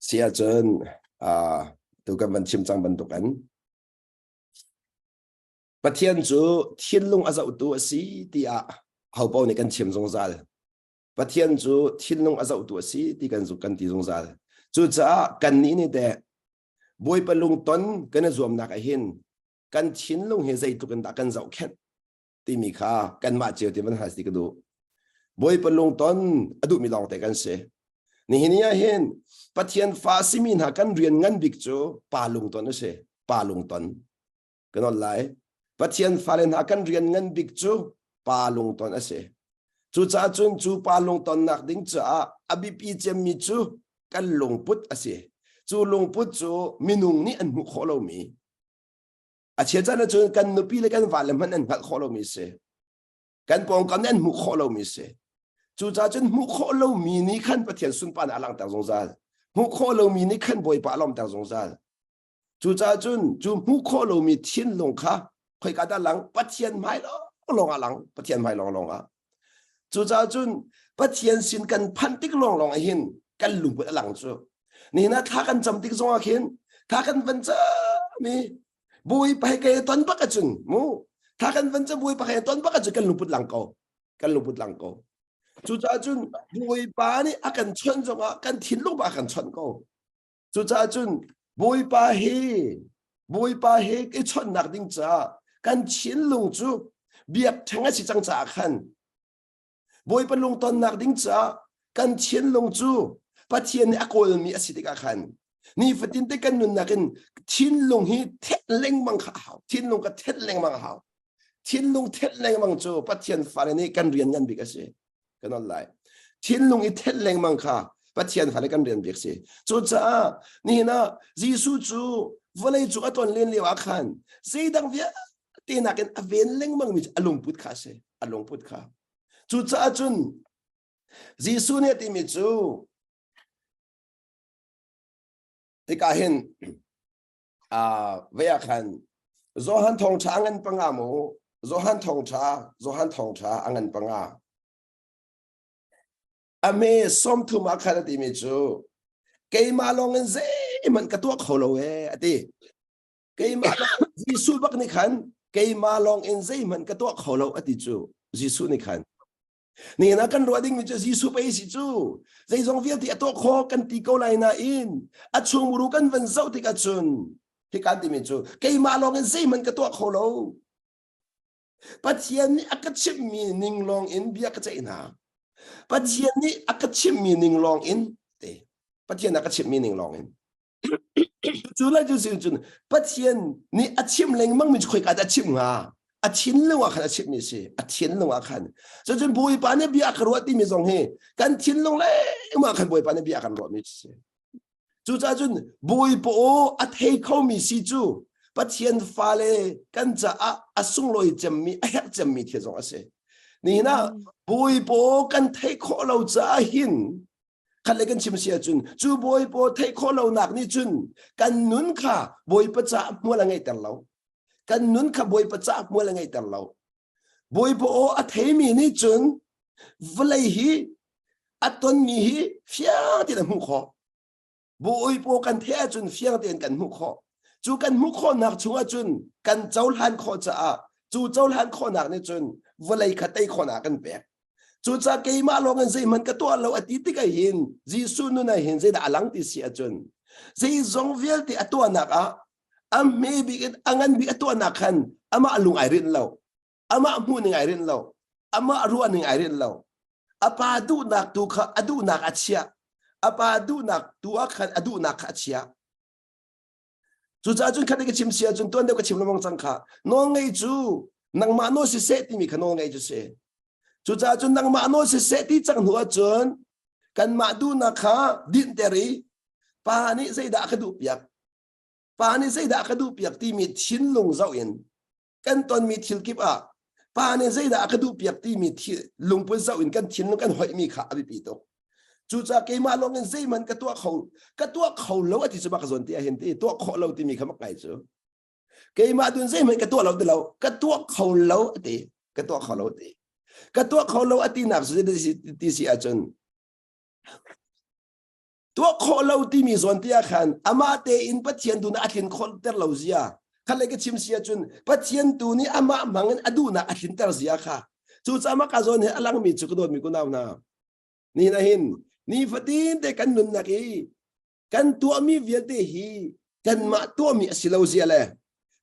Si ahcun uh, tu kan van chim cang bantuk an Pathian cu thinlung a zohtu a si tiah hopaoh nih kan chim zungzal. Pathian cu thinlung a zohtu a si ti kan kan ti zungzal. Cucaah kannih nih teh Bawipa lungton kan i zuamnak ah hin kan thinlung hi zeitluk in dah kan zohkhenh timi kha kanmah cio ti van hal si ka duh. Bawipa lungton a duhmi lawngte kan si. Nihin ni ah hin Pathian fa simi hna kan rian ngan bik cu pa lungton a si. Pa lungton. Kan ol lai. Pathian fale hna kan rian ngan bik cu pa lungton a si. Cucaah cun cu pa lungtonnak ding caah a biapi cemmi cu kan lungput a si. Cu lungput cu minung nih an hmuh khawh lomi a chia caan ahcun kan nupi le kan vale hmanh an hngalh khawh lomi a si. Kan pawngkam nih an hmuh khawh lomi a si. Cucaah cun hmuh khawh lomi nih khan Pathian sunparnak a langhter zungzal. Hmuh khawh lomi nih khan Bawipa a lawmhter zungzal. Cucaah cun cu hmuh khawh lomi thinlung kha khoika dah lang Pathian hmai lawng ah lang Pathian hmai lawng lawng ah. Cucaah cun Pathian sin kan phanh tik lawng lawng ah hin kan lungput a lang cu. Nihin ah thla kan cam tik zong ah khin thla kan van cam i Bawipa he kai ton bak ahcun mu thla kan van cam Bawipa he ton bak ahcun kan lungput lang ko kan lungput lang ko. Cucaah cun Bawipa nih a kan chawnh zongah kan thinlung ba a kan chawnh ko. Cucaah cun Bawipa he Bawipa he i chawnhnak ding caah kan thinlung cu biakṭheng a si cang caah khan Bawipa lungtonnak ding caah kan thinlung cu Pathian nih a kawlmi a si tikah khan nifatin te kan nunnak in thinlung hi thenh lengmang kha a hau. Thinlung ka thenh lengmang a hau. Thinlung thenh lengmang cu Pathian fale nih kan rian ngan bik a si. Kan on lai. Thinlung i thenh lengmang kha Pathian fale kan rian bik si. Cucaah nihin ah Jesuh cu vawlei cung a ton len lio ah khan zeidang vialte nakin a ven lengmang mi cu a lungput kha a si. A lungput kha. Cucaah cun Jesuh nih a timi cu hika hin vei ah khan Johan thawngṭha a ngan panga mu Johan thawngṭha Johan thawngṭha a ngan panga a me 30 ah khan a timi cu keimah lawng in zeihmanh ka tuah kho lo ee a ti keimah Jesuh bak nih khan keimah lawng in zeihmanh ka tuah kho lo a ti cu Jesuh nih khan Nihin ah kan ruah dingmi cu Jesuh pei si cu zeizong vialte a tuah khawh kan ti ko lai nain a chungmuru kan van zoh tikah cun hika timi cu keimah lawng in zeihmanh ka tuah kho lo. Pathian nih a ka chimhmi ning lawng in bia ka ceih hna. Pathian nih a ka chimhmi ning lawng in te Pathian a ka chimhmi ning lawng in Cu lai cu sin cun Pathian nih a chim lengmang mi cu khoika dah a chim hnga? A thinlung ah khan a chimmi si. A thinlung ah khan. Cucun Bawipa nih bia a ka ruah timi zong hi kan thinlung lengmang ah khan Bawipa nih bia a kan ruahmi si. Cucaah cun Bawipa aw a thei khomi si cu Pathian fale kan caah a sunglawi cemmi, a herh cemmi thil zong a si. Nihin ah Bawipa aw kan theih khawh lo caah hin khat le kan chim si ahcun cu bawipa theih khawh lonak nih cun kan nun kha bawipa caah hmual a ngeihter lo kan nun kha bawipa caah hmual a ngeihter lo bawipa aw a theimi nih cun vawlei hi a tonmi hi fiang tein a hmuh khawh bawipa kan theih ahcun fiang tein kan hmuh khawh cu kan hmuh khawhnak chungah cun kan cohlan khawh caah cu cohlan khawhnak nih cun vawlei kha tei khawhnak kan pek Cucaah keimah lawng in zeihmanh ka tuah lo a ti tik ah hin Jesuh nun ah hin zeidah a lang ti si ahcun zeizong vialte a tuahnak ah a hme bik in a ngan bik a tuahnak khan amah lung ai rinh lo amah hmuh ning ai rinh lo amah ruah ning ai rinh lo a pa duhnak tu kha a duhnak a chiah a pa duhnak tu ah khan a duhnak kha a chiah Cucaah cun khat ka chim si ahcun tuan deuh ka chim lengmang cang kha nawlngei cu nangmah nawl siseh timi kha nawlngei cu si. Cucaah cun nangmah nawl siseh ti cang hnu ahcun kanmah duhnak kha dinhter i pa nih zeidah a ka duhpiak pa nih zeidah a ka duhpiak timi thinlung zoh in kan tonmi thil kip ah pa nih zeidah a ka duhpiak timi lungput zoh in kan thinlung kan hoihmi kha a biapi tuk. Cucaah keimah lawng in zeihmanh ka tuah kho ka tuah kho lo a ti cu bak zawn ti ahhin ti tuah khawh lo timi kha mak ngai cu. Keimah dun zeihmanh ka tuah lo ti lo ka tuah kho lo a ti ka tuah kho lo ti ka tuah kho lo a ti nak cu ti si ahcun. Tuah khawh lo timi zawn te ah khan amah tein Pathian duhnak a tlin khawh ter lo zia. Khat le ka chim si ahcun Pathian tu nih amah hmang in a duhnak a tlinter zia kha. Cucaah mah ka zawn he a langmi cu ka dawtmi kunau hna. Ni na hin nifatin te kan nunnak i kan tuahmi vialte hi kanmah tuahmi a si lo zia le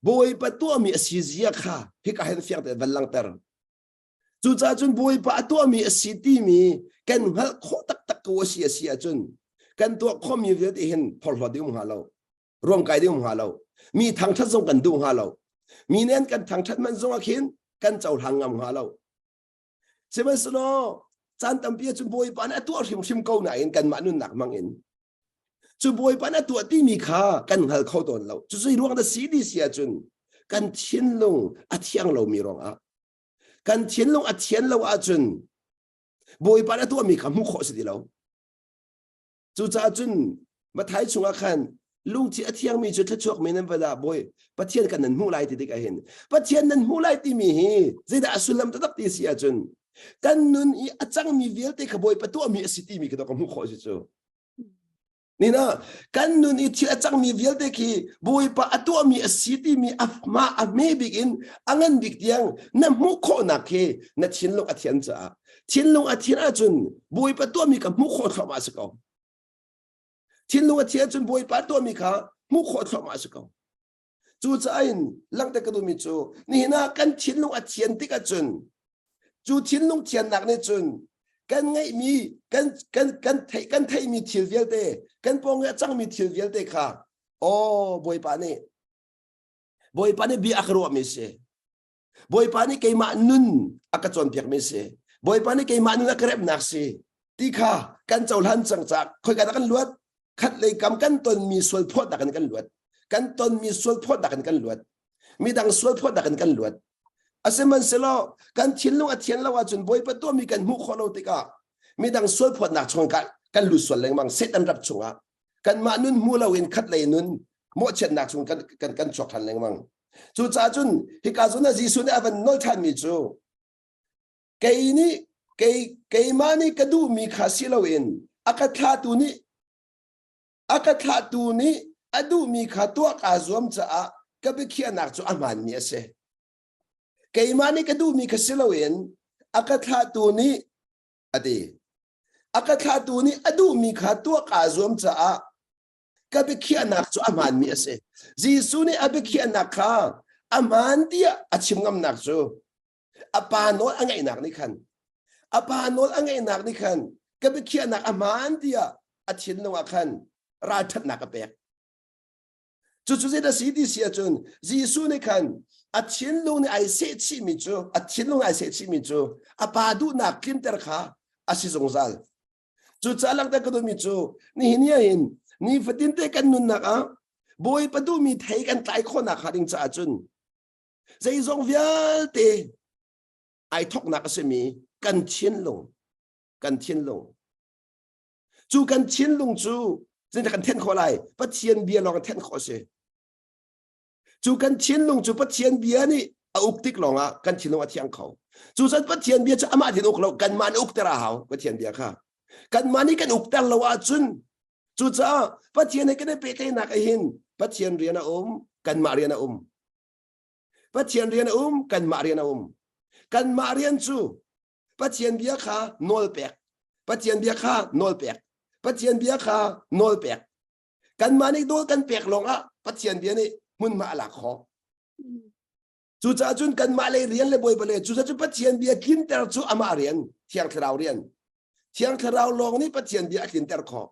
Bawipa tuahmi a si zia kha hika hin fiang tein van langter. Cucaah cun Bawipa a tuahmi a si timi kan hngalh khawh taktak ko a si a si ahcun kan tuah khawhmi vialte hin phorhlawt ding um hnga lo ruamkai ding um hnga lo mi thangṭhat zong kan duh hnga lo mi nih an kan thangṭhat man zong ah khin kan cohlang ngam hnga lo sihmanhsehlaw caan tampi ahcun Bawipa nih a tuah hrimhrim ko nain kanmah nunnak hmang in cu Bawipa nih a tuah timi kha kan hngal kho tawn lo cu zei ruang dah si ti si ahcun kan thinlung a thiang lomi ruangah kan thinlung a thian lo ahcun Bawipa nih a tuahmi kha hmuh khawh a si ti lo. Cucaah cun Mathai chungah khan lungthin a thiangmi cu thluachuak mi nan va dah Bawi Pathian kan nan hmuh lai ti tik ahhin Pathian nan hmuh lai timi hi zeidah a sullam taktak ti si ahcun kan nun i a cangmi vialte kha Bawipa tuahmi a si timi kha ka hmuh khawh si cu. Nina kan nun i thil a cangmi vialte khi Bawipa a tuahmi a si timi a hma a hme bik in a ngan bik tiang na hmuh khawhnak khi na thinlung a thian caah thinlung a thian ahcun Bawipa tuahmi kha hmuh khawh thluahmah a si ko. Thinlung a thian ahcun Bawipa tuahmi kha hmuh khawh thluahmah a si ko. Cucaah in langhter ka duhmi cu nihin ah kan thinlung a thian tik ahcun cu thinlung thiannak nih cun kan ngeihmi kan kan kan theih kan theihmi thil vialte kan pawng i a cangmi thil vialte kha aw Bawipa nih Bawipa nih bia a ka ruahmi si Bawipa nih keimah nun a ka cawnpiakmi si Bawipa nih keimah nun a ka remnak si ti kha kan cohlan cang caah khoika dah kan luat khat lei kam kan tonmi sual phawtnak in kan luat kan tonmi sual phawtnak in kan luat midang sual phawtnak in kan luat asihmanhsehlaw kan thinlung a thian lo ahcun Bawipa tuahmi kan hmuh khawh lo tikah midang sual phawtnak chung kan lut sual lengmang Satan rap chungah kanmah nun hmu loin khat lei nun mawhchiatnak chung kan kan kan chuak ṭhan lengmang cucaah cun hika zawn ah Jesuh nih a van nawl ṭhanmi cu kei nih kei keimah nih ka duhmi kha si loin a ka thlahtu nih a ka thlahtu nih a duhmi kha tuah kaa zuam caah ka biakhiahnak cu a hmaanmi a si keimah nih ka duhmi kha si loin a ka thlahtu nih a ti a ka thlahtu nih a duhmi kha tuah kaa zuam caah ka biakhiahnak cu a hmaanmi a si. Jesuh nih a biakhiahnak kha a hmaan tiah a chim ngamnak cu a pa nawl a ngaihnak nih khan a pa nawl a ngaihnak nih khan ka biakhiahnak a hmaan tiah a thinlung ah khan ralṭhatnak a pek. Cucu zeidah si ti si ahcun Jesuh nih khan a thinlung nih ai sehchihmi cu a thinlung ai sehchihmi cu a pa duhnak tlinter kha a si zungzal. Cucaah langhter ka duhmi cu nihin ni ahhin nifatin te kan nunnak ah Bawipa duhmi thei kan tlai khawhnak hnga ding caah cun zeizong vialte ai thawknak a simi kan thinlung kan thinlung cu kan thinlung cu zeidah kan then khawh lai Pathian bia lawng then khawh a si Cu kan thinlung cu Pathian bia nih a uk tik lawngah kan thinlung a thiang kho. Cu cun Pathian bia cu amah tin uk lo kanmah nih ukter a hau Pathian bia kha. Kanmah nih kan ukter lo ahcun cucaah Pathian he kan i pehtlaihnak ah hin Pathian rian a um, kanmah rian a um. Pathian rian a um, kanmah rian a um. Kanmah rian cu Pathian bia kha nawl pek. Pathian bia kha nawl pek. Pathian bia kha nawl pek. Kanmah nih nawl kan pek lawngah Pathian bia nih hmunhma a lak khawh. Cucaah cun kanmah lei rian le Bawipa le cucaah cun Pathian bia tlinter cu amah rian, Thiang Thlarau rian. Thiang Thlarau lawng nih Pathian bia a tlinter khawh.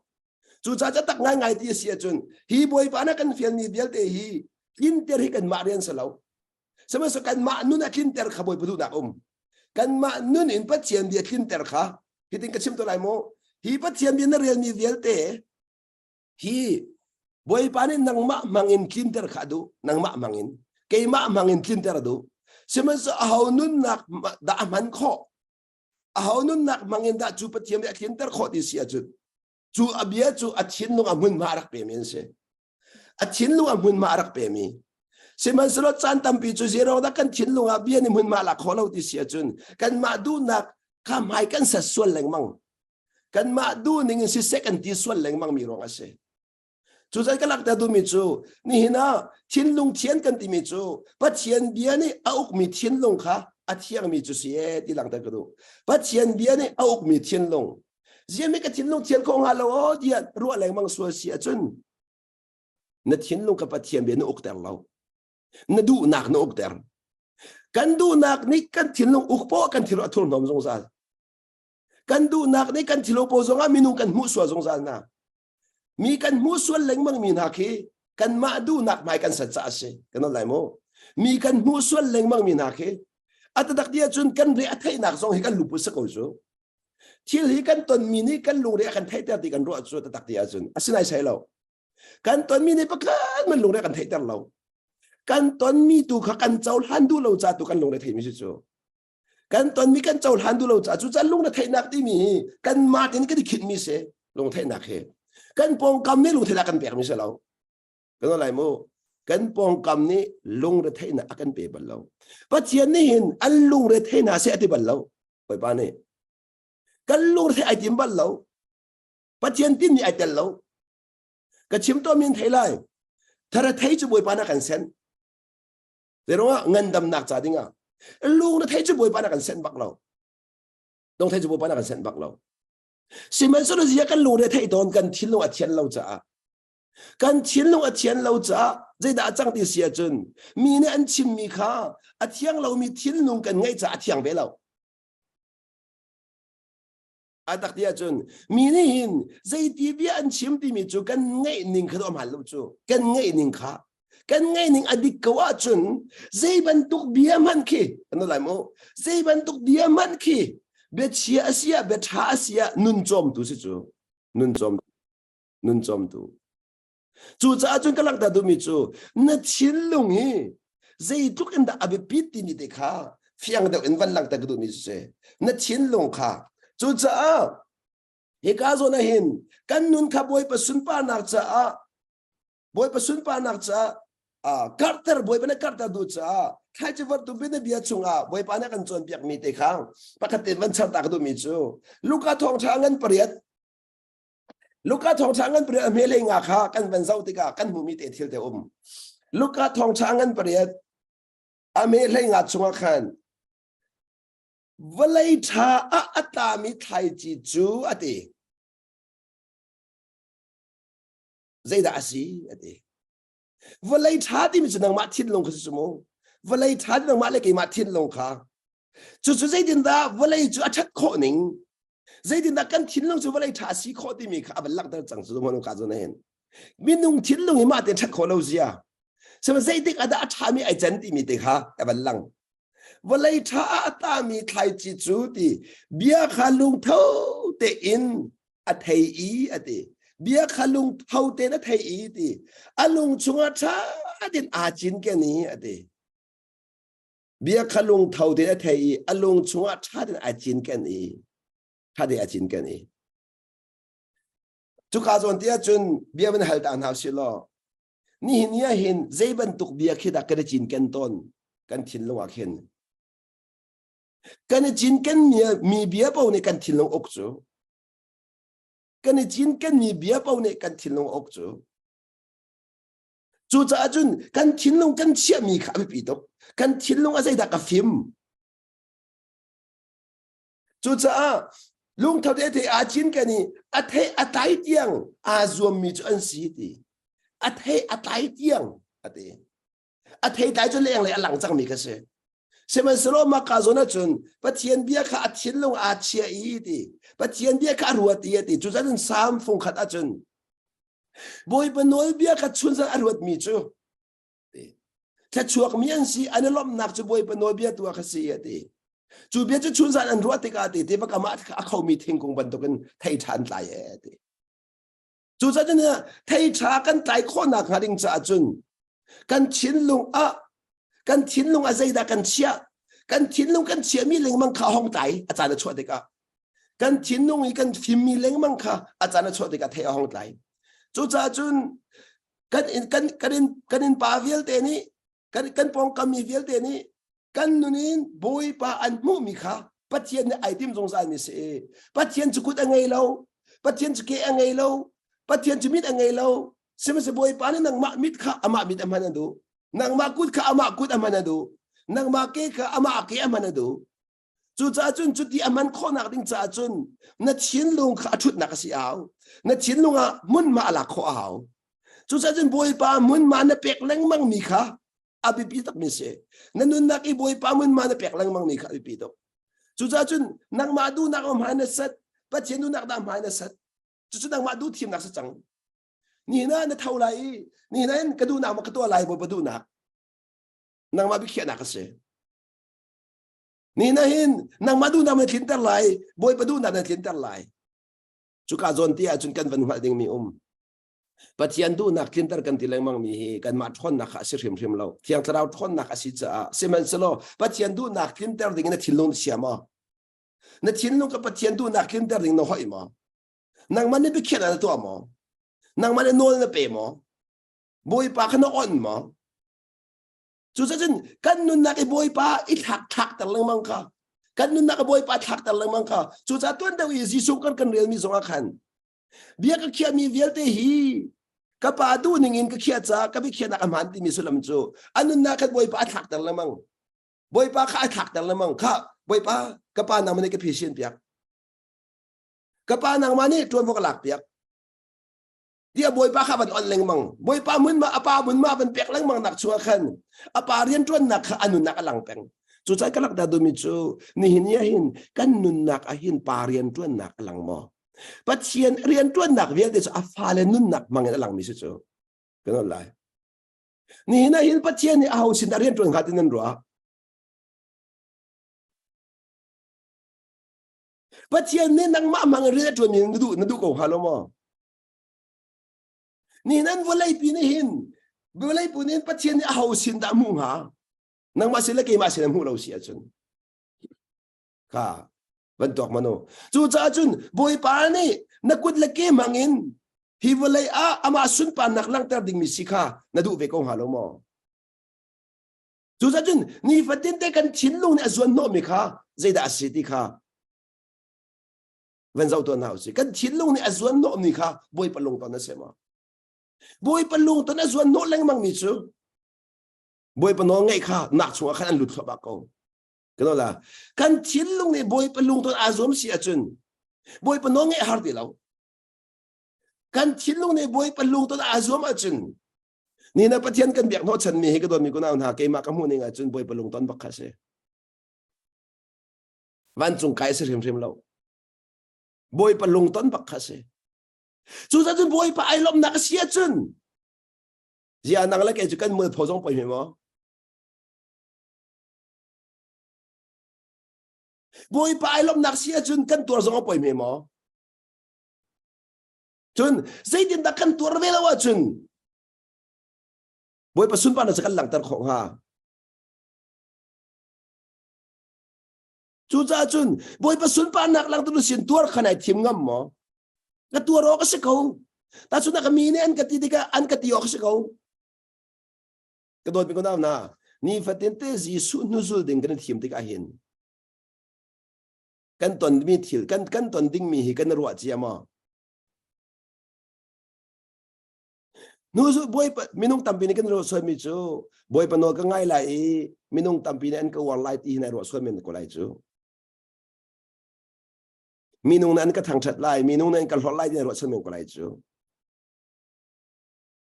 Cucaah ca tak ngaingai ti a si ahcun hi Bawipa na kan fialmi vialte hi tlinter hi kanmah rian si lo. Sihmanhsehlaw kanmah nun a tlinter kha Bawipa duhnak um. Kanmah nun in Pathian bia tlinter kha hitin ka chim to lai mu. Hi Pathian bia na relmi vialte Hi Bawipa nih nangmah hmangin tlinter kha a duh. Nangmah hmangin. Keimah hmangin tlinter a duh. Sihmanhsehlaw aho nunnak dah a hman khawh? Aho nunnak hmangin dah cu Pathian nih a tlinter khawh ti si ahcun cu a bia cu a thinlung a hmunhma a rak pemi an si. A thinlung a hmunhma a rak pemi. Sihmanhsehlaw caan tampi cu zeirong dah kan thinlung ah bia nih hmunhma a lak khawh lo ti si ahcun kanmah duhnak kha hmai kan set sual lengmang. Kanmah duh ning in siseh kan ti sual lengmang mi ruang a si. Cu zai ka langhter duhmi cu nihin ah thinlung thian kan timi cu Pathian bia nih a ukmi thinlung kha a thiangmi cu si ee ti langhter ka duh. Pathian bia nih a ukmi thinlung. Ziami ka thinlung thian kho hnga lo aw tiah ruah lengmang sual si ahcun na thinlung ka Pathian bia na ukter lo. Na duhnak na ukter. Kan duhnak nih kan thinlung uk poah kan thil a thurhnawm zungzal. Kan duhnak nih kan thilo paw zongah minung kan hmuh sual zungzal hna. Mi kan hmuh sual lengmang mi hna khi kanmah duhnak hmai kan sat caah a si. Kan lai mu. Mi kan hmuh sual lengmang mi hna khi a tatak ti ahcun kan re a theihnak zong hi kan luput si ko cu. Thil hi kan tonmi nih kan lungre a kan theihter ti kan ruah cu tatak ti ahcun a si nai sai lo. Kan tonmi nih pakhat man lungre a kan theihter lo. Kan tonmi tu kha kan cohlan duh lo ca tu kan lungre theimi si cu. Kan tonmi kan cohlan duh lo caah cu can lungre theihnak timi hi kanmah tein kan i khinhmi si lungtheihnak hi. Kan pawngkam nih lungtheihnak kan pekmi si lo. Kan lai mu. Kan pawngkam nih lungre theihnak a kan pe bal lo. Pathian nih hin an lungre theihnak seh a ti bal lo. Bawipa nih kan lungre ai tim bal lo. Pathian tinmi ai tel lo. Ka chim to min thei lai. Thara thei cu Bawipa na kan sen. Zeirungah ngandamnak ca dingah lung na thei cu Bawipa na kan senh bak lo. Lung thei cu Bawipa na kan senh bak lo. Sihmanhsehlaw zia kan lungre theih tawn kan thinlung a thian lo caah kan thinlung a thian lo caah zeidah a cang ti si ahcun mi nih an chimmi kha a thiang lomi thinlung kan ngeih caah a thiang ve lo. A tak ti ahcun mi nih hin zeiti bia an chim timi cu kan ngeih ning kha a hmaan lo cu kan ngeih ning kha kan ngeih ning a dik ko ahcun zei bantuk bia hmanh khi an lai mu zei bantuk bia hmanh khi bia chia a si ah bia ṭha a si ah nun cawmtu si cu nun cawm nun cawmtu Cucaah cun ka langhter duhmi cu na thinlung hi zeitluk in dah a biapit timi te kha fiang deuh in van langhter ka duhmi cu si. Na thinlung kha. Cucaah hika zawn ah hin kan nun kha Bawipa sunparnak caah Bawipa sunparnak caah karhter Bawipa nih karhter duh caah thlaici vortu bianabia chungah Bawipa nih a kan cawnpiakmi te kha pakhat tein van char ta ka duhmi cu Luka thawngṭha ngan pariat Luka thawngṭha ngan pariat a hmelei nga kha kan van zoh tikah kan hmuhmi te thil te um. Luka thawngṭha ngan pariat a mehlei nga chungah khan vawlei ṭha ah a tlami thlaici cu a ti. Zeidah a si a ti. Vawlei ṭha timi cu nangmah thinlung kha si mu. Vawlei ṭha ti nangmah le keimah thinlung kha. Cucu zeitindah vawlei cu a ṭhat khawh ning zeitindah kan thinlung cu vawlei ṭha a si khawh timi kha a van langhter cang cu hmanu ka zawn hin. Minung thinlung hi mah te ṭhat khawh lo zia. Sihmanhsehlaw zeitik ah dah a ṭhami ai can timi te kha a van lang. Vawlei ṭha ah a tami thlaici cu ti bia kha lungtho tein a thei i a ti bia kha lungtho tein a thei i ti a lung chungah ṭha tein aa cinken i a ti bia kha lungtho tein a thei i a lung chungah ṭha tein aa cinken i ṭha tein aa cinken i cuka zawn ti ahcun bia van hal ta hna usih law nihin ni ah hin zei bantuk bia khi dah kan i cinken tawn kan thinlung ah khin Kan i cinkenmi mi bia paoh nih kan thinlung uk cu. Kan i cinkenmi bia paoh nih kan thinlung uk cu. Cucaah cun kan thinlung kan chiahmi kha a biapi tuk. Kan thinlung a zeidah ka fim. Cucaah lungtho te the aa cinken i a thei a tlai tiang aa zuammi cu an si ti. A thei a tlai tiang a ti. A theitlai cu lenglei a lang cangmi kha si. Sihmanhsehlaw mah ka zawn ahcun Pathian bia kha a thinlung aa chia i ti. Pathian bia kha a ruat i a ti. Cucaah Salm fung khat ahcun Bawipa nawlbia kha chunzan a ruatmi cu thluachuakmi an si an i lawmhnak cu Bawipa nawlbia tu ah kha si a ti. Cu bia cu chunzan an ruah tikah ti tiva kam ah a khomi thingkung bantukin thei ṭha an tlai e a ti. Cucaah cun thei ṭha kan tlai khawhnak hnga ding caah cun kan thinlung ah kan thinlung ah zeidah kan chiah kan thinlung kan chiahmi lengmang kha hong tlai a caan a chuah tikah kan thinlung i kan fimmi lengmang kha a caan a chuah tikah thei a hong tlai cucaah cun kan in kan kan in kan in pa vialte nih kan kan pawngkam mi vialte nih kan nun in Bawipa an hmuhmi kha. Pathian nih ai tim zungzal mi si. Pathian cu kut a ngei lo. Pathian cu ke a ngei lo. Pathian cu mit a ngei lo. Sihmanhsehlaw Bawipa nih nangmah mit kha amah mit a hman a duh. Nangmah kut kha amah kut a hman a duh. Nangmah ke kha amah ke a hman a duh. Cucaah cun cuti a hman khawhnak ding caah cun na thinlung kha a ṭhutnak a si a hau. Na thinlung ah hmunhma a lak khawh a hau. Cucaah cun Bawipa hmunhma na pek lengmang mi kha a biapi takmi si. Na nunnak i Bawipa hmunhma na pek lengmang mi kha a biapi tuk. Cucaah cun nangmah duhnak ah hmai na sat, Pathian duhnak dah hmai na sat. Cucu nangmah duh thimnak si cang. Nihin ah na tho lai i nihin ah in ka duhnak ma ka tuah lai Bawipa duhnak. Nangmah biakhiahnak a si. Ni na hin nangmah duhnak na tlinter lai, Bawipa duhnak na tlinter lai. Cuka zawn ti ahcun kan van hngalh dingmi um. Pathian duhnak tlinter kan ti lengmang mi hi kanmah ṭhawnnak kha a si hrimhrim lo. Thiang Thlarau ṭhawnnak a si caah sihmanhsehlaw Pathian duhnak tlinter ding in na thinlung na chia maw? Na thinlung ka Pathian duhnak tlinter ding na hoih maw? Nangmah nih biakhiahnak na tuah maw? Nangmah nih nawl na pe maw? Bawipa kha na onh maw? Cucacun kan nunnak i Bawipa i thlak thlakter lengmang kha kan nunnak i Bawipa thlakter lengmang kha cucaah tuan deuh i Jesuh kan kan relmi zongah khan bia ka khiahmi vialte hi ka pa duh ning in ka khiah caah ka biakhiahnak a hmaan timi sullam cu a nunnak khan Bawipa a thlakter lengmang Bawipa kha a thlakter lengmang kha Bawipa ka pa nangmah nih ka phisin piak ka pa nangmah nih ṭuanvo ka lak piak tiah Bawipa kha van on lengmang. Bawipa hmunhma a pa hmunhma van pek lengmang nak chungah khan a pa rianṭuannak kha a nunnak a lang peng. Cucaah ka langhter duhmi cu nihin ni ahhin kan nunnak ahhin pa rianṭuannak a lang maw? Pathian rianṭuannak vialte cu a fale nunnak hmangin a langmi si cu. Kan on lai. Nihin ahhin Pathian nih aho sin dah rianṭuan hnga ti nan ruah? Pathian nih nangmah hmang in rian a ṭuanmi na duh na duh ko hnga lo maw? Nihin an vawleipi nih hin vawleipi nih Pathian nih aho sin dah hmuh hnga? Nangmah sin le keimah sin a hmuh lo si ahcun kha van tuak manu. Cucaah cun Bawipa nih na kut le ke hmang in hi vawlei ah amah sunparnak langhter dingmi si kha na duh ve ko hnga lo maw? Cucaah cun nifatin te kan thinlung nih a zuan hnawhmi kha zeidah a si ti kha van zoh tuah hna usih. Kan thinlung nih a zuan hnawhmi kha Bawipa lungton a si maw? Bawipa lungton a zuan hnawh lengmangmi cu Bawipa nawl ngaih kha nak chungah khan an lut thluahmah ko. Kan la kan thinlung nih Bawipa lungton aa zuam si ahcun Bawipa nawl ngaih a har ti lo. Kan thinlung nih Bawipa lungton aa zuam ahcun Ni na Pathian kan biak hnawhchan mi hi ka dawtmi kunau hna keimah ka hmuh ning ahcun Bawipa lungton bak kha si. Vancung kai si hrimhrim lo. Bawipa lungton bak kha si. Cucaah cun Bawipa ai lawmhnak a si ahcun zia nang le kei cu kan mualpho zong poi hme maw? Bawipa ai lawmhnak si ahcun kan tuar zong a poi hme maw? Cun zeitindah kan tuar ve lo ahcun Bawipa sunparnak cu kan langhter khawh hnga. Cucaah cun Bawipa sunparnak langhter sin tuar kha nai thim ngam maw? Ka tuar awk a si ko. Tahchunhnak ka mi nih an ka ti tikah an ka ti awk a si ko. Ka dawtmi ko nau na, nifatin te Jesuh hnuzul ding kan i thim tikah hin kan tonmi thil kan kan ton dingmi hi kan ruah cia maw? Hnuzul bawipa minung tampi nih kan ruah sualmi cu bawipa nawl ka ngai lai i minung tampi nih an ka uar lai ti hin ai ruah sual men ko lai cu. Minung nih an ka thangṭhat lai, minung nih an ka hlorh lai ti ai ruah sual men ko lai cu.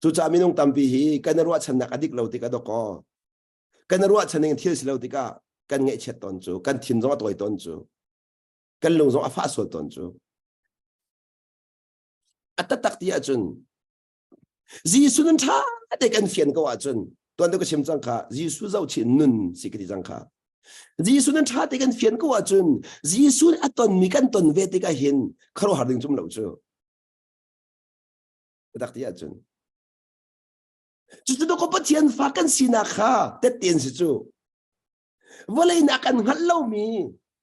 Cucaah minung tampi hi kan i ruahchannak a dik lo tikah dawkaw kan i ruahchan ning thil si lo tikah kan ngaihchiat tawn cu, kan thin zong a tawi tawn cu, kan lung zong a fah sual tawn cu. A taktak ti ahcun Jesuh nun ṭha te kan fian ko ahcun tuan deuh ka chim cang kha Jesuh zohchih nun si ka ti cang kha. Jesuh nun ṭha te kan fian ko ahcun Jesuh a tonmi kan ton ve tikah hin khuaruahhar ding cum lo cu. Tak ti ahcun. Cucu ko Pathian fa kan sinak kha tette si cu. Vawlei nak kan hngalh lomi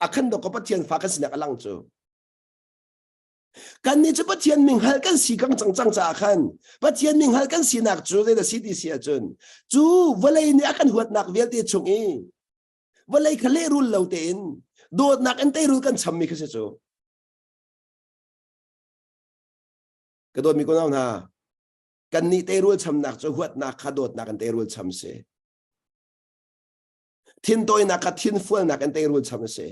a khan dawk ko Pathian fa kan sinak a lang cu. Kannih cu Pathian minghalh kan si kang cang cang caah khan Pathian minghalh kan sinak cu zeidah si ti si ahcun cu vawlei nih a kan huatnak vialte chung i vawlei kha lehrul lo tein Dawtnak in teirul kan chammi kha si cu. Ka dawtmi ko hna, kan nih teirul chamnak cu huatnak kha dawtnak in teirul cham si. Thintawinak kha thinfualnak in teirul cham a si.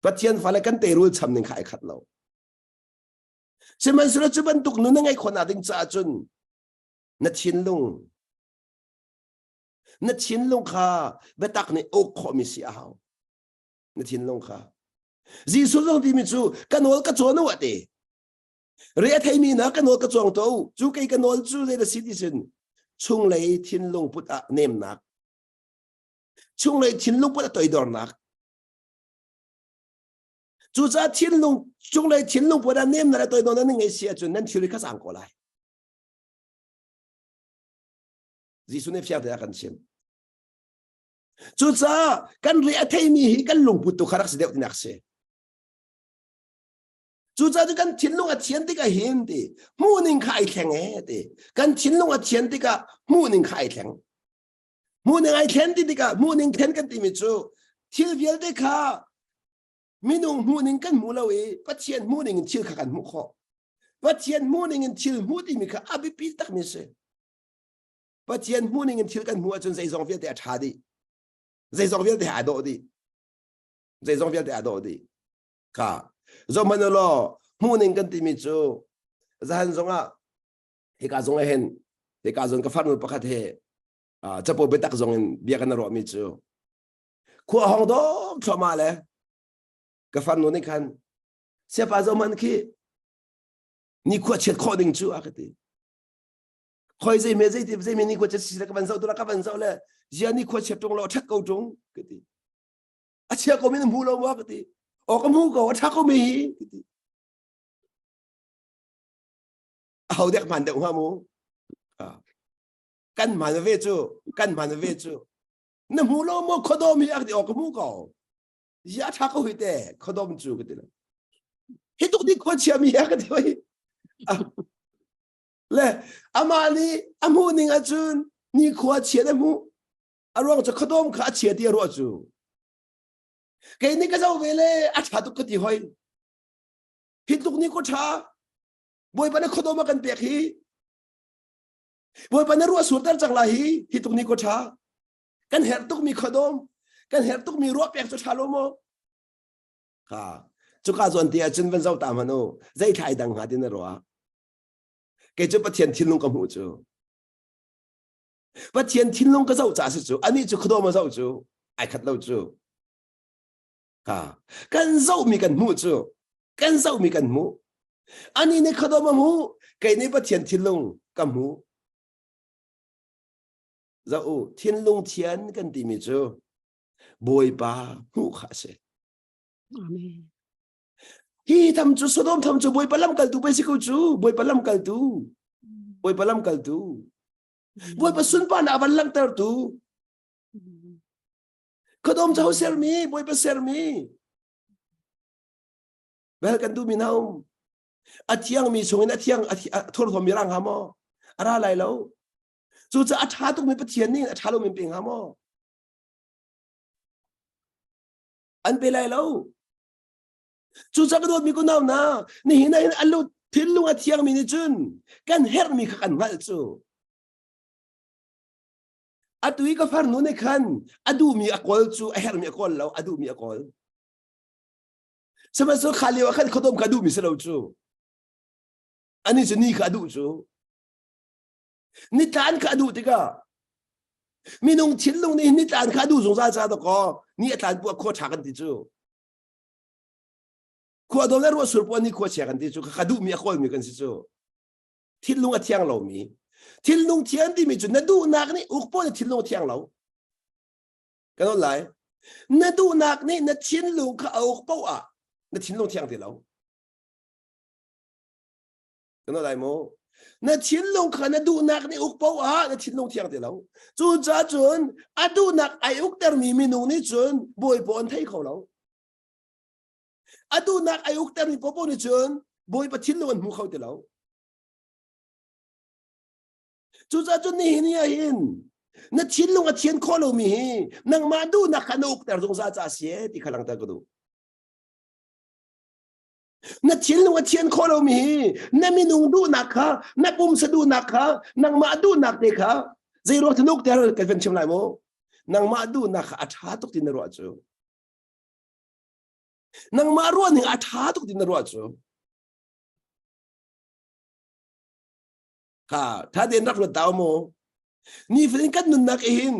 Pathian fale kan teirul cham ning kha ai khat lo. Sihmanhsehlaw cu bantuk nun na ngeih khawhnak ding caah cun na thinlung na thinlung kha biatak nih uk khawhmi si a hau. Na thinlung kha. Jesuh zong timi cu ka nawl ka cawn u a ti. Re a theimi na ka nawl ka cawng to cu kei ka nawl cu zei na si ti sin chunglei thinlung put ah nemnak chunglei thinlung put ah toidornak Cucaah thinlung cunglei thinlung puan ah nemnak le toidornak nan ngei si ahcun nan thilri kha sang ko lai. Jesuh nih fiang tein a kan chim. Cucaah kan re a theimi hi kan lungput tu kha rak si deuh tinak si. Cucaah cu kan thinlung a thian tikah hin ti hmuhning kha ai thleng e ti. Kan thinlung a thian tikah hmuhning kha ai thleng. Hmuhning ai thlen ti tikah hmuhning thlen kan timi cu thil vialte kha minung hmuhning kan hmu lo i Pathian hmuhning in thil kha kan hmuh khawh. Pathian hmuhning in thil hmuh timi kha a biapi takmi a si. Pathian hmuhning in thil kan hmuh ahcun zeizong vialte a ṭha dih. Zeizong vialte aa dawh dih. Zeizong vialte aa dawh dih. Kha zohhmanh u law hmuhning kan timi cu zahan zongah hika zong ah hin hika zong ka farnu pakhat he capo biatak zong in bia kan ruahmi cu khua hong dawm thluahmah le ka farnu nih khan siapa zo man khi ni khua chiat khawh ding cu a ka ti khoi zei me zei ti zei me ni khua chiat si le ka van zoh tu la ka van zoh le zia ni khua chiat tung lo that ko tung ka ti a chia ko mi na hmu lo maw ka ti o ka hmu ko a tha ko mi hi ka ti aho dek hman deuh hnga mu kan hman ve cu kan hman ve cu na hmu lo maw khuadawm hi a ti aw ka hmu ko ya tha ko hi te khuadawm cu ka ti lo hi tuk di khua chia mi a ka ti hoi le amah nih a hmuh ning ahcun ni khua chia na hmuh a ruang cu khuadawm kha a chia ti a ruah cu kei nih ka zoh ve le a ṭha tuk ka ti hoi hi tluk ni ko ṭha Bawipa na khuadawm a kan pek hi Bawipa na ruah surter cang lai hi hi tuk ni ko ṭha kan herh tukmi khuadawm kan herh tukmi ruah pek cu ṭha lo maw kha cuka zawn te ahcun van zoh ta hmanh u zei thlai dang hnga tin na ruah kei cu Pathian thinlung ka hmuh cu Pathian thinlung ka zoh ca si cu anih cu khuadawm a zoh cu ai khat lo cu Ha. Kan zohmi kan hmuh cu kan zohmi kan hmuh. Ani nih khuadawm a hmuh, kei nih Pathian thinlung ka hmuh. Zoh u, thinlung thian kan timi cu Bawipa hmuh kha a si. Amen. Hi tham cu Sodom tham cu Bawipa lamkaltu pei si ko cu, Bawipa lamkaltu. Bawipa lamkaltu. Bawipa sunparnak a van langhtertu. Khuadawm cu ho sermi? Bawipa sermi. Bel kan duhmi na um. A thiangmi chungin a thiang a thurhnawmmi ra hnga maw? A ra lai lo. Cucaah a ṭha tukmi Pathian nih a ṭha lomi pe hnga maw? An pe lai lo. Cucaah ka dawtmi kunau hna, nihin ah hin a lut thinlung a thiangmi nih cun kan herhmi kha kan hngalh cu. Atu i ka farnu nih khan a duhmi a kawl cu a herhmi a kawl lo, a duhmi a kawl. Sihmanhsehlaw kha lio ah khan khuadawm kha a duhmi si lo cu. Ani cu ni kha a duh cu. Nitlan kha a duh tikah minung thinlung nih nitlan kha a duh zungzal ca dakaw ni a tlan puah khua ṭha kan ti cu. Khua dawm le ruah sur puah ni khua chia kan ti cu ka duhmi a kawlmi kan si cu. Thinlung a thiang lomi. Thinlung thian timi cu na duhnak nih uk pawl na thinlung a thiang lo. Kan on lai. Na duhnak nih na thinlung kha a uk poah ah na thinlung thiang ti lo. Kan on lai mu. Na thinlung kha na duhnak nih uk poah ah na thinlung thiang ti lo. Cucaah cun a duhnak ai uktermi minung nih cun Bawipa an thei kho lo. A duhnak ai uktermi popo nih cun Bawipa thinlung an hmu kho ti lo. Cucaah cun nihin ni ah hin Na thinlung a thian khawh lomi hi nangmah duhnak kha na ukter zungzal ca si ti kha langhter ka duh. Na thinlung a thian khawh lomi hi na minung duhnak kha, na pumsa duhnak kha, nangmah duhnak te kha zei ruang thin ukter kan van chim lai mu. Nangmah duhnak kha a ṭha tuk ti na ruah cu. Nangmah ruah ning a ṭha tuk ti na ruah cu. Kha ṭha tein rak ruat ta mu. Nifatin kan nunnak i hin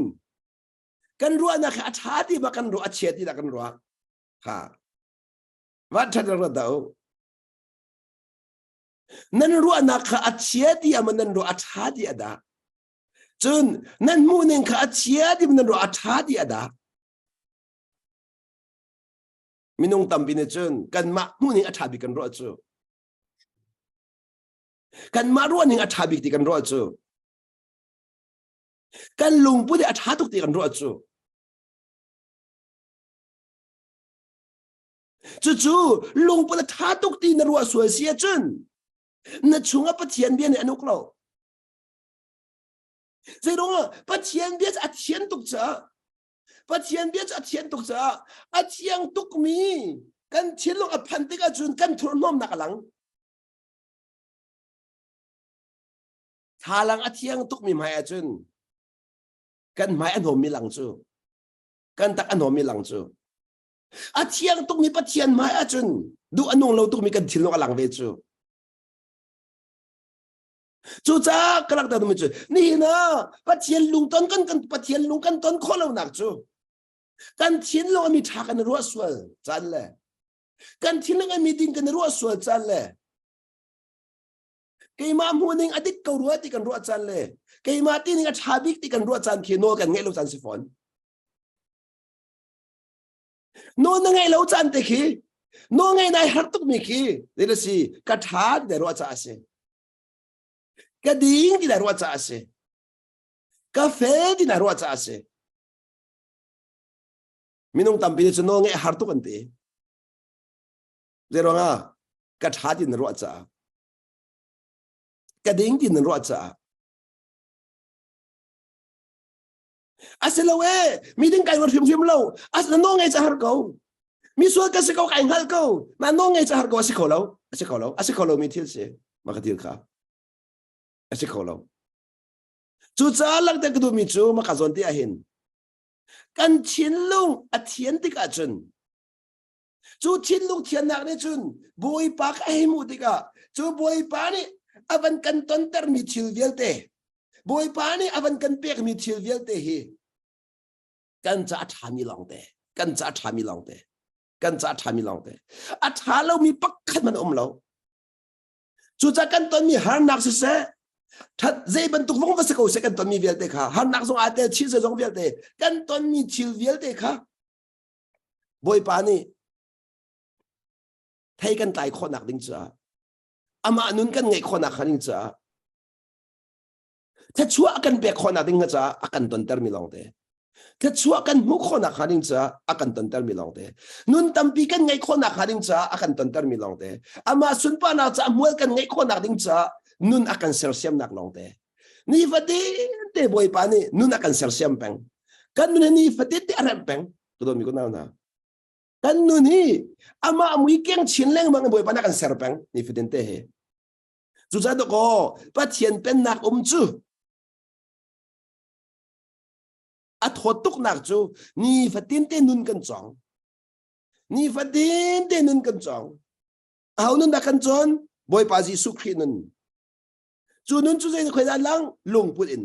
kan ruahnak hi a ṭha ti ma kan ruah a chia ti dah kan ruah. Ha. Van ṭhat rak ruat dah u. Nan ruahnak kha a chia ti ama nan ruah a ṭha ti a dah. Cun nan hmuhning kha a chia ti nan ruah a ṭha ti a dah. Minung tampi nih cun kanmah hmuhning a ṭha bik kan ruah cu. Kanmah ruahning a ṭha bik ti kan ruah cu. Kan lungput a ṭha tuk ti kan ruah cu. Cucu lungput a ṭha tuk ti na ruah sual si ahcun na chungah Pathian bia nih an uk lo. Zeiruangah Pathian bia cu a thian tuk caah Pathian bia cu a thian tuk caah a thiang tukmi kan thinlung a phanh tikah cun kan thurhnawmnak a lang. Thlalang a thiang tukmi hmai ahcun kan hmai a hnawmmi lang cu kan tak a hnawmmi lang cu a thiang tukmi Pathian hmai ahcun duh a nung lo tukmi kan thinlung a lang ve cu. Cucaah ka rak mi cu nihin ah Pathian lungton kan kan Pathian lung kan ton khawh lonak cu kan thinlung a mi ṭha kan ruah sual caan le kan thinlung a mi ding kan ruah sual caan le keimah hmuhning a dik ko rua ti kan ruah caan le keimah tining a ṭha bik ti kan ruah caan khi nawl kan ngeih lo caan si fawn. Nawl na ngeih lo caan te khi nawl ngeih nai har tukmi khi zei si ka ṭha ti na ruah caah a si. Ka ding ti na ruah caah a si. Ka fel ti na ruah caah a si. Minung tampi nih cun nawl ngeih har tuk an ti. Zei ruangah ka ṭha ti na ruah caah ka ding ti na ruah caah a si lo e mi ding kai ruat hrimhrim lo as na nawl ngei ca har ko mi sual ka si ko kai hngal ko na nawl ngei ca har ko a si kho lo a si kho lo a si kho lo mi thil si ma ka thil kha a si kho lo cucaah langhter ka duhmi cu maka zawn ti ahhin kan thinlung a thian tikah cun cu thinlung thiannak nih cun Bawipa kha a hei hmuh tikah cu Bawipa nih a van kan tontermi thil vialte Bawipa nih a van kan pekmi thil vialte hi kan ca a ṭhami lawngte kan ca a ṭhami lawngte kan ca a ṭhami lawngte a ṭha lomi pakhat hmanh um lo cucaah kan tonmi harnak siseh that zei bantuk vong va si ko seh kan tonmi vialte kha harnak zong aa tel thil zong vialte kan tonmi thil vialte kha Bawipa nih thei kan tlai khawhnak ding caah amah nun kan ngeih khawhnak ding caah thluachuah kan pek khawhnak ding caah a kan tontermi lawngte thluachuah kan hmuh khawhnak hnga ding caah a kan tontermi lawngte nun tampi kan ngeih khawhnak hnga ding caah a kan tontermi lawngte amah sunparnak caah hmual kan ngeih khawhnak ding caah nun a kan sersiamnak lawngte nifatin te Bawipa nih nun a kan sersiam peng kan nun hi nifatin te a remh peng ka dawtmi ko nau hna kan nun hi amah mui keng chin lengmang in Bawipa nih a kan ser peng nifatin te hi cucaah dawkaw Pathian pennak um cu a thawt tuknak cu nifatin te nun kan cawng nifatin te nun kan cawng aho nun dah kan cawn Bawipa Jesuh Khrih nun cu nun cu zei khoi dah lang lungput in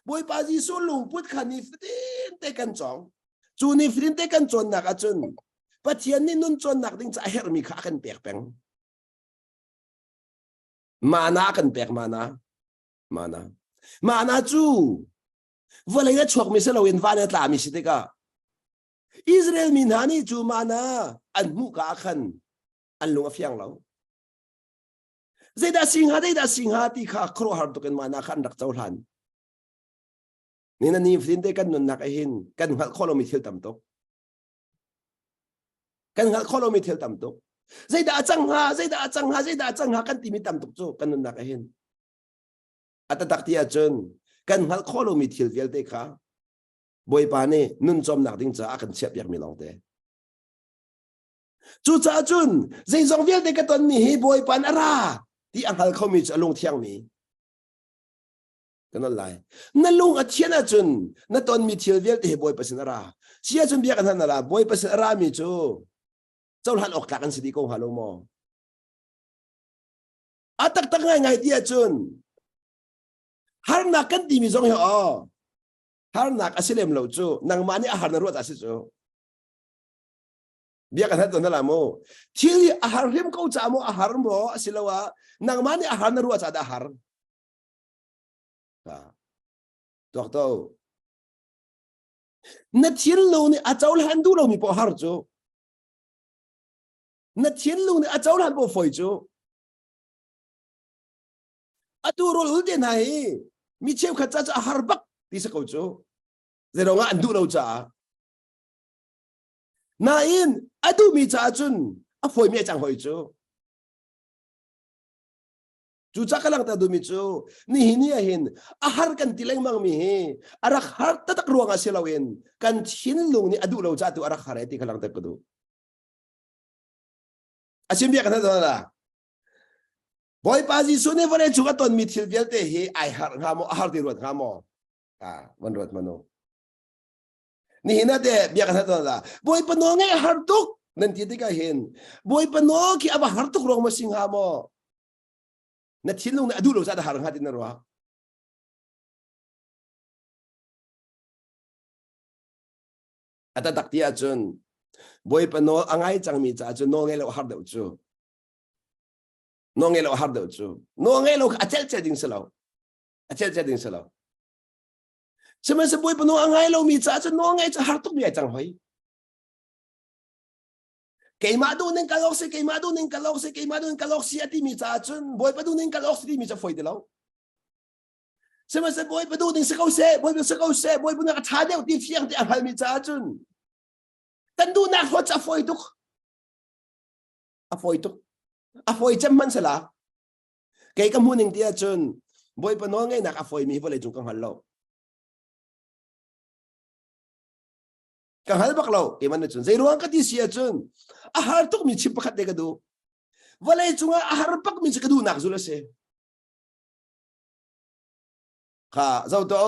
Bawipa Jesuh lungput kha nifatin te kan cawng cu nifatin te kan cawnnak ahcun Pathian nih nun cawnnak ding ca a herhmi kha a kan pek peng mana a kan pek mana mana mana cu vawlei a chuakmi si loin van a tlami si tikah Israel mi hna nih cu mana an hmuh ka ah khan an lung a fiang lo Zeidah si hnga, zeidah si hnga ti kha khuaruahhar tuk in mana kha an rak cohlan. Ni na nifatin te kan nunnak ah hin kan hngalh khawh lomi thil tam tuk. Kan hngalh khawh lomi thil tam tuk. Zeidah a cang hnga, zeidah a cang hnga, zeidah a cang hnga kan timi tam tuk cu kan nunnak ah hin. A taktak ti ahcun Kan hngalh khawh lomi thil vialte kha Bawipa nih nun cawmnak ding caah a kan chiahpiakmi lawngte. Cucaah cun zeizong vialte ka tonmi hi Bawipa a ra ti a hngal khomi cu a lung thiangmi kan on lai. Na lung a thian ahcun na tonmi thil vialte hi Bawipa sin a ra. Si ahcun bia kan han a ra. Bawipa sin a rami cu cohlan awk tlak an si dih ko hnga lo maw? A taktak ngaingai ti ahcun harnak kan timi zong hi aw harnak a si lem lo cu nangmah nih a har na ruat a si cu. Bia kan hat na la mu. Thil hi a har hrim ko ca maw a har maw asiloah nangmah nih a har na ruah ca dah a har? Tuak to. Na thinlung nih a cohlan duh lomi poh har cu. Na thinlung nih a cohlan poh foi cu. Atu rawl ul te hna hi mi cheukhat ca cu a har bak ti si ko cu. Zeiruang ah an duh lo caah. Nain a duhmi caah cun a fawimi a cang hoi cu. Cucaah ka langhter duhmi cu nihin ni ah hin a har kan ti lengmang mi hi a rak har taktak ruangah si loin kan thinlung nih a duh lo caah tu a rak har e ti kha langhter ka duh. A chim bia kan hal Bawipa Jesuh nih vawlei cung a tonmi thil vialte hi ai har hnga maw a har ti ruat hnga maw? Ah, van ruat manu. Nihin ah teh bia kan hal la Bawipa nawl ngaih a har tuk nan ti tikah hin Bawipa nawl khi a va har tuk ruang ma si hnga maw? Na thinlung nih a duh lo caah a har hnga ti na ruah. A taktak ti ahcun Bawipa nawl a ngai cangmi caah cun nawl ngaih lo a har deuh cu. Nawl ngaih lo a har deuh cu. Nawl ngaih lo kha a celh celh ding si lo. A celh celh ding si lo. Sihmanhsehlaw Bawipa nawl a ngai lomi caah cun nawl ngaih cu har tukmi ai cang hoi. Keimah duh ning kal awk si, keimah duh ning kal awk si, keimah duh ning kal awk si a timi caah cun Bawipa duh ning kal awk si timi cu fawi ti lo. Sihmanhsehlaw Bawipa duh ning si ko seh, Bawipa si ko seh, Bawipa nak a ṭha deuh ti fiang ti a hngalmi caah cun kan duhnak hlawt cu a fawi tuk. A fawi tuk. A fawi cem hmanhsela Kei ka hmuh ning ti ahcun Bawipa nawl ngeihnak a fawimi hi vawlei cung ka hngal lo. Ka hngal bak lo keimah nih cun. Zei ruang ka ti si ahcun a har tukmi chim pakhat te ka duh. Vawlei cungah a har bakmi cu ka duhnak zul a si. Kha zo to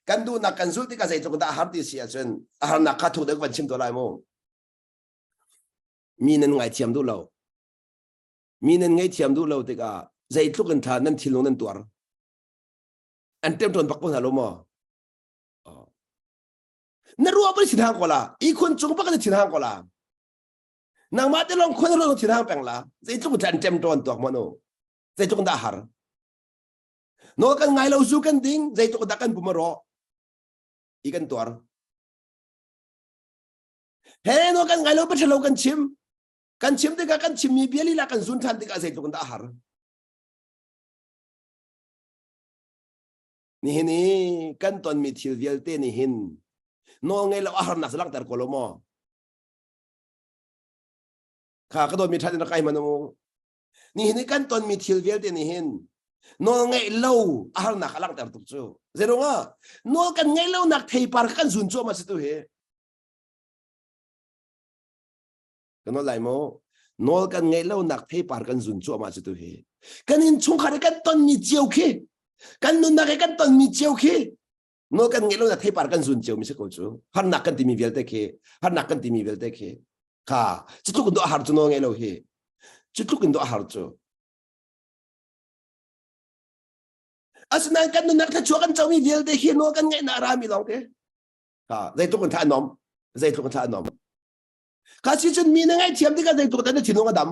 kan duhnak kan zulh tikah zeitluk dah a har ti si ahcun a harnak kha thuk deuh van chim to lai mu. Mi nan ngaithiam duh lo. Mi nan ngaihthiam duh lo tikah zeitluk in thla nan thinlung nan tuar. An ṭemṭawn bak ko hna lo maw? Na ruah bal thinhang ko la. Ihkhun cung bak na thinhang ko la. Nangmah te lawng khun ruang thinhang peng la. Zeitluk in an ṭemṭawn tuak maw no? Zeitluk in dah har? Nawl kan ngai lo zu kan ding, zeitluk dah kan pum a rawh? I kan tuar. He nawl kan ngai lo pathalo kan chim. Kan chim tikah kan chimmi bia lila kan zun ṭhan tikah zeitluk in dah a har. Nihin i kan tonmi thil vialte nih hin nawl ngei lo a harnak cu langhter ko lo maw? Kha ka dawtmi ṭhat in rak kai hmanh u. Nihin i kan tonmi thil vialte nih hin nawl ngeih lo a harnak a langhter tuk cu. Zeiruangah nawl kan ngeih lonak theipar kha kan zun cuahmah si tu hi. Kan nawl lai maw? Nawl kan ngeih lonak theipar kan zun cuahmah cu tu hi. Kan innchungkhar i kan tonmi cio khi, kan nunnak i kan tonmi cio khi, nawl kan ngeih lonak theipar kan zun cio mi si ko cu. Harnak kan timi vialte khi, harnak kan timi vialte khi. Kha, cu tluk in dawh a har cu nawl ngeih lo hi. Cu tluk in dawh a har cu. Asinain kan nunnak thluachuah kan comi vialte khi nawl kan ngeihnak a rami lawng te. Kha, zeitluk in thla a nom, zeitluk in thla a nom. Kha si cun mi na ngaihthiam tikah zeitluk dah na thinlung a dam?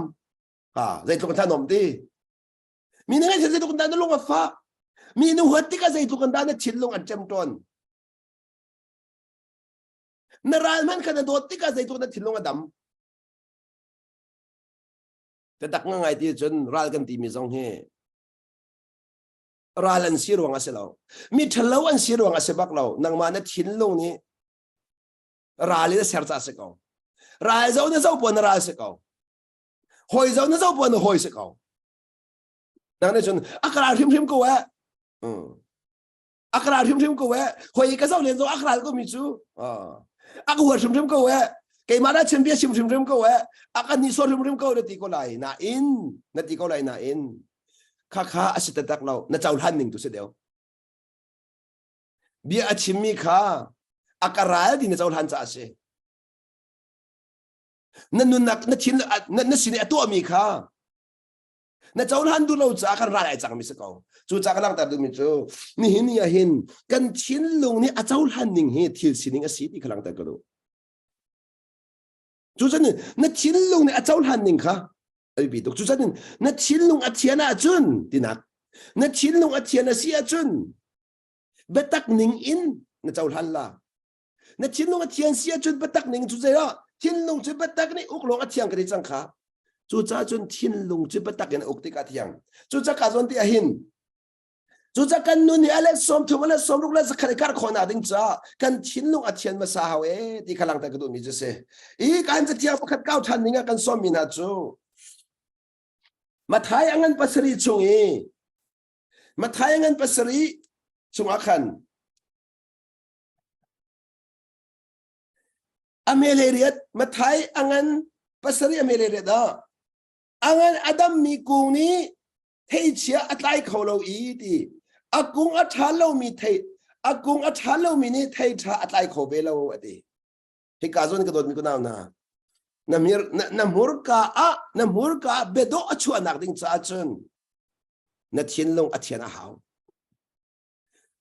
Ha, zeitluk dah nom ti? Mi na ngaihthiam zeitluk dah na lung a fah? Mi na huat tikah zeitluk dah na thinlung an ṭemṭawn? Na ral hmanh kha na dawt tikah zeitluk na thinlung a dam? Tatak ngai ti cun ral kan timi zong hi ral an si ruang a si lo. Mi ṭhalo an si ruang a si bak lo. Nangmah na thinlung nih ral in a ser ca si ko ral zo na zo puan na ral si ko hawi zo na zo puan na hawi si ko nang nih cun a ka ral hrimhrim ko eh. A ka ral hrimhrim ko eh. Hoi ka zoh len zong a ka ral ko mi cu. A ka huat hrimhrim ko eh. Keimah na chim bia chim hrimhrim ko eh. A ka ni sor hrimhrim ko na ti ko lai nain na ti ko lai nain kha kha a si taktak lo na cohlan ning tu si deuh. Bia a chimmi kha a ka ral ti na cohlan caah a si. Na nunnak na thin na, na sin i a tuahmi kha na cohlan duh lo caah kan ral ai cangmi si ko. Cu caah ka langhter duhmi cu nihin ni ah hin kan thinlung nih a cohlan ning hi thil sining a si ti kha langhter ka duh. Cucun na thinlung nih a cohlan ning kha a biapi tuk. Cucun na thinlung a thian ahcun tinak na thinlung a thian a si ahcun biatak ning in na cohlan la. Na thinlung a thian si ahcun biatak ning cu zeiah thinlung cu biatak nih uk lawng a thiang ka ti cang kha. Cucaah cun thinlung cu biatak in a uk tikah thiang. Cucaah ka zawn ti ahhin Cucaah kan nun hi a let 30 a let 60 le 100 i karh khawhnak ding caah kan thinlung a thian hmasa hau e ti kha langhter ka duhmi cu si. I kan cathiang pakhat kau ṭhan ding ah kan sawmmi hna cu Mathai a ngan pasarih chung i Mathai a ngan pasarih chungah khan a mele riat Mathai a ngan pasarih a mele riat ah a ngan a dammi kung nih theichia a tlai kho lo i ti a kung a ṭha lomi thei a kung a ṭha lomi nih thei ṭha a tlai kho ve lo a ti hika zawn ka dawtmi kunau hna na mir na, na hmurka ah na hmurka ah biadawh a chuahnak ding caah cun na thinlung a thian a hau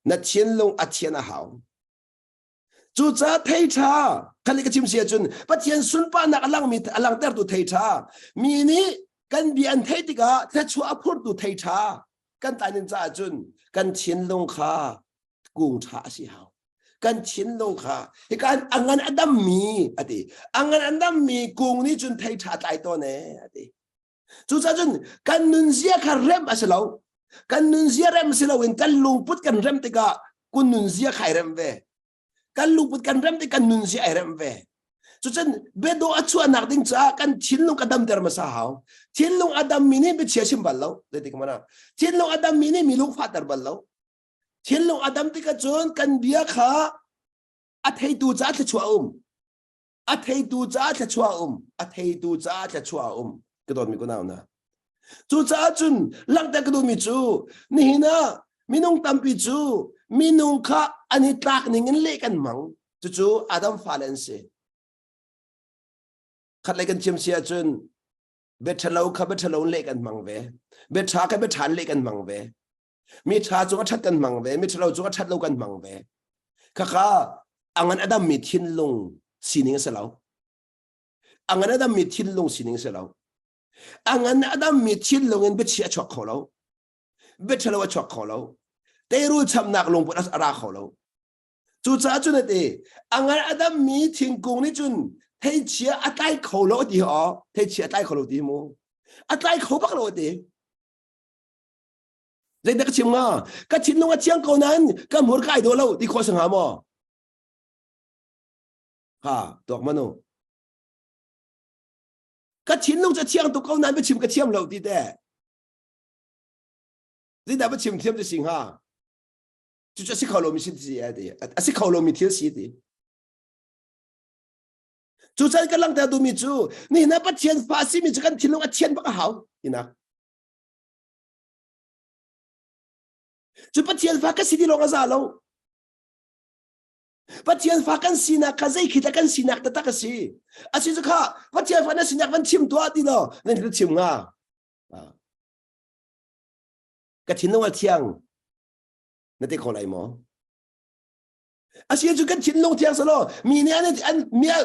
na thinlung a thian a hau Cucaah thei ṭha khan ka chim si ahcun Pathian sunparnak a langmi a langhtertu thei ṭha mi nih kan bia an theih tikah thluachuah a phurtu thei ṭha kan tlai caah cun kan thinlung kha kung ṭha a si hau. Kan thinlung kha hika a ngan a dammi a ti. A ngan a dammi kung nih cun thei ṭha a tlai tawn ee a ti. Cucaah cun kan nunzia kha rem a si lo. Kan nunzia rem si loin kan lungput kan rem tikah kun nunzia kha ai rem ve. Kan lungput kan rem tik kan nunzia ai rem ve. Cucun biadawh a chuahnak ding caah kan thinlung ka damter hmasa hau. Thinlung a dammi nih biachia chim bal lo. Zeitik hmanh ah. Thinlung a dammi nih mi lung fahter bal lo. Thinlung a dam tikah cun kan bia kha a theitu caah thluachuah a um. A theitu caah thluachuah a um. A theitu caah thluachuah a um. Ka dawtmi kunau hna. Cucaah cun langhter ka duhmi cu nihin ah minung tampi cu minung kha an i tlak ning in leh kan hmang. Cucu Adam fale an si. Khatlei kan chim si ahcun bia ṭhalo kha bia ṭhalo in leh kan hmang ve. Bia ṭha kha bia ṭha in leh kan hmang ve. Mi ṭha cung a ṭhat kan hmang ve, mi ṭhalo cung a ṭhat lo kan hmang ve. Khakha a ngan a dammi thinlung sining a si lo. A ngan a dammi thinlung sining a si lo. A ngan a dammi thinlung in biachia a chuak kho lo. Bia ṭhalo a chuak kho lo. Teirul chamnak lungput a ra kho lo. Cucaah cun a ti, a ngan a dammi thingkung nih cun theichia a tlai kho lo a ti aw, theichia a tlai kho lo ti mu. A tlai kho bak lo a ti. Zeidah ka chim hnga? Ka thinlung a thiang ko nain ka hmur ka ai dawh lo ti khawh si hnga maw? Ha, tuak manu. Ka thinlung cu a thiang tuk ko nain biachim ka thiam lo ti te. Zeidah biachim thiam ti si hnga? Cucu a si kho lomi si ti a si kho lomi thil si ti. Cucan kan langhter duhmi cu nihin ah Pathian fa a simi cu kan thinlung a thian bak a hau tinak. Cu Pathian fa ka si ti lawng a za lo. Pathian fa kan sinak kha zei khi dah kan sinak taktak a si. A si cu kha Pathian fa na sinak van chim tuah ti law nan thil chim nga. Ka thinlung a thiang na ti kho lai maw? A si cu kan thinlung thiang selaw mi nih an, an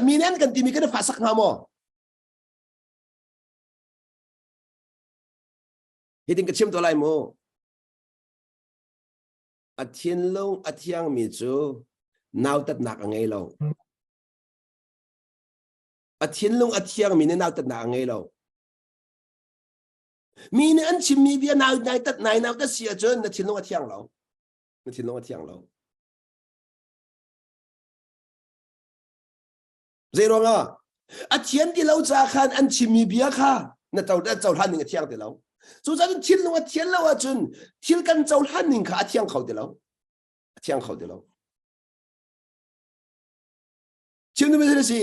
mi nih an kan timi kan i fa sak hnga maw? Hitin ka chim to lai mu. A thinlung a thiangmi cu nautatnak a ngei lo. A thinlung a thiangmi nih nautatnak a ngei lo. Mi nih an chimmi bia nau nai tat nai nau tat si ahcun na thinlung a thiang lo. Na thinlung a thiang lo. Zei ruangah? A thian ti lo ca khan an chimmi bia kha na co na cohlan ning a thiang ti lo. Cucaah thinlung a thian lo ahcun thil kan cohlan ning kha a thiang kho ti lo. A thiang kho ti lo. Chim duhmi si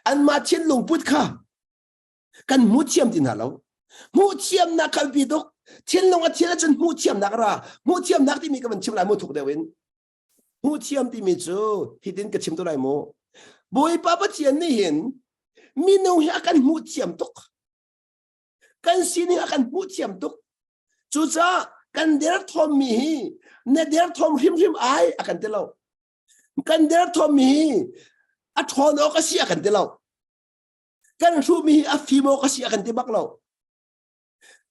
anmah thinlung put kha kan hmu thiam ti hna lo. Hmuh thiamnak kha biapi tuk. Thinlung a thian ahcun hmuh thiamnak ra. Hmuh thiamnak timi ka van chim lai mu thuk deuh in. Hmuh thiam timi cu hitin ka chim tu lai mu. Bawipa Pathian nih hin minung hi a kan hmuh thiam tuk. Kan sining a kan hmuh thiam tuk. Cucaah kan derthawmmi hi na derthawm hrimhrim ai a kan ti lo. Kan derthawmmi hi a ṭhawn awk a si a kan ti lo. Kan hruhmi hi a fim awk a si a kan ti bak lo.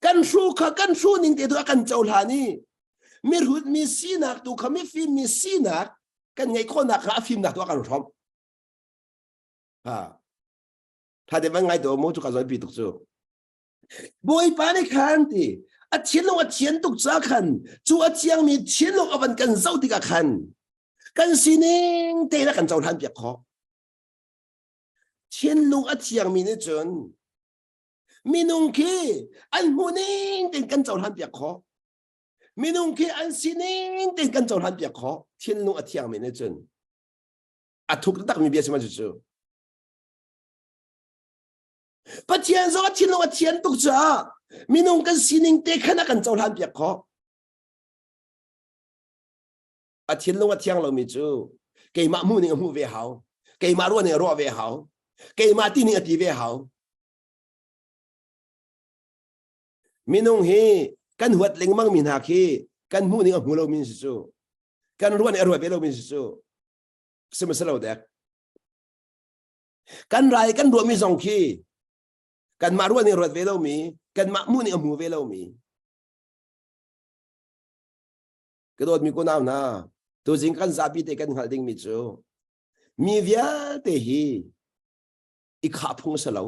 Kan hru kha kan hru ning te tu a kan cohlan i mihrut mi sinak tu kha mifim mi sinak kan ngeih khawhnak kha a fimnak tu a kan hrawmh. Ha. Tha te van ngai to mu cu ka zoi pi tuk cu. Bawipa nih khan ti a thinlung a thian tuk ca khan cu a thiangmi thinlung a van kan zoh tikah khan kan sining tein a kan cohlan piak khawh. Thinlung a thiangmi nih cun minung khi an hmuhning tein kan cohlan piak khawh. Minung khi an sining tein kan cohlan piak khawh. Thinlung a thiangmi nih cun a thuk takmi bia si ma cu. Pathian zong a thinlung a thian tuk caah minung kan sining te khan a kan cohlan piak khawh. A thinlung a thiang lomi cu keimah hmuh ning a hmuh ve hau. Keimah ruah ning a ruah ve hau. Keimah ti ning a ti ve hau. Minung hi kan huat lengmang mi hna khi kan hmuh ning a hmu lomi si cu. Kan ruah ning a ruah ve lomi si cu. Sihmanhsehlaw dek. Kan rai kan ruahmi zong khi kanmah ruah ning ruat ve lomi, kanmah hmuh ning a hmu ve lomi. Ka dawtmi kunau hna, tuzing kan zapi te kan hngalh dingmi cu mi vialte hi i khah phung a si lo.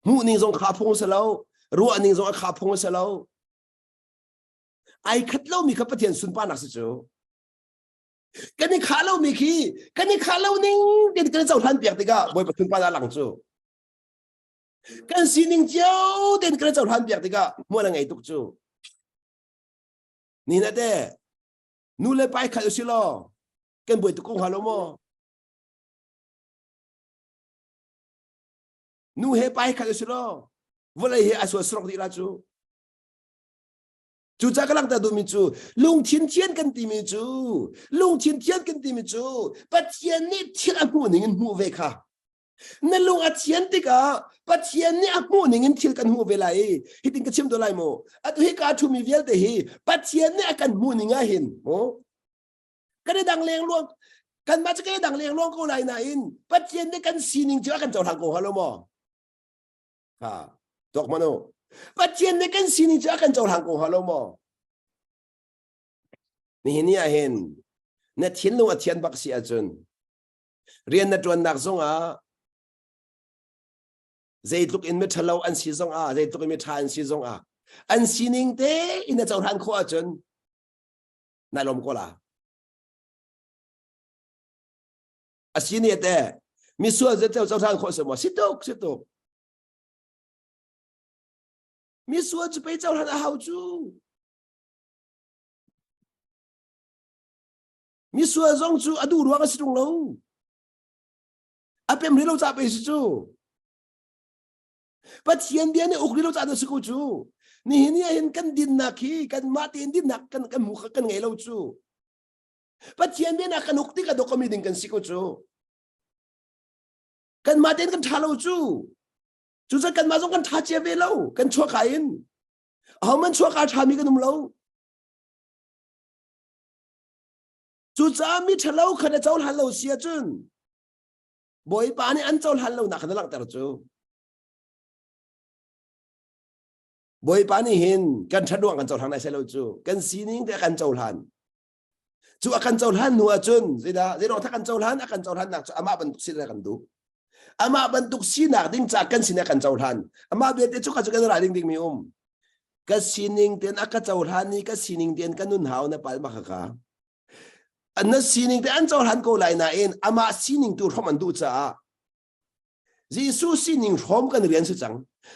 Hmuh ning zong khah phung a si lo, ruah ning zong a khah phung a si lo. Ai khat lomi kha Pathian sunparnak si cu. Kan i khah lomi khi kan i khah lo ning tein kan i cohlan piak tikah Bawipa sunparnak lang cu. Kan sining cio tein kan i cohlan piak tikah hmual a ngei tuk cu. Ni na te nu le pa i khat usih law kan buai tuk ko hnga lo maw? Nu he pa i khat usih law vawlei he a sual sarok dih la cu. Cucaah ka langhter duhmi cu lungthin thian kan timi cu lungthin thian kan timi cu Pathian nih thil a hmuh ning in hmuh ve kha. Na lung a thian tikah Pathian nih a hmuh ning in thil kan hmuh ve lai i hitin ka chim to lai mu. Atu hi ka thumi vialte hi Pathian nih a kan hmuh ning ah hin mu kan i dang leng luang kanmah cu kan i dang leng luang ko lai nain Pathian nih kan sining cu a kan cohlang ko hnga lo maw? Ha, tuak hmanh u. Pathian nih kan sining cu a kan cohlang ko hnga lo maw? Nihin ni ah hin na thinlung a thian bak si ahcun rian na ṭuannak zongah zeitluk in miṭhalo an si zongah zeitluk in miṭha an si zongah an sining te in na cohlan khawh ahcun na lawm ko la. A si ni te misual zet cohlan khawh si maw? Si tuk, si tuk. Misual cu pei cohlan a hau cu. Misual zong cu a duh ruang a si ṭung lo. A pem rih lo ca pei si cu. Pathian bia nih uk rih lo ca si ko cu. Nihin ni ahhin kan dinnak hi kanmah tein dinnak kan kan hmu kan ngei lo cu. Pathian bia nih a kan uk tik a dawkami ding kan si ko cu. Kanmah tein kan ṭha lo cu. Cucaah kanmah zong kan ṭha cia ve lo. Kan chuahka in. Ahohmanh chuahka ṭhami kan um lo. Cucaah mi ṭhalo kha na cohlan lo si ahcun Bawipa nih an cohlan lonak kha na langhter cu. Bawipa nih hin kan ṭhat ruang kan cohlang lai sai lo cu. Kan sining te a kan cohlan. Cu a kan cohlan hnu ahcun zeidah zeiruang kan cohlan a kan cohlannak cu amah bantuk sin kan duh. Amah bantuk sinak ding ca kan sin a kan cohlan. Amah belte cu ka cu kan ra ding dingmi um. Ka sining ten a ka cohlan i ka sining ten ka nun hau na pal ma kha na sining te an cohlan ko lai nain amah sining tu hrom an duh caah Jesuh sining hrom kan rian si cang.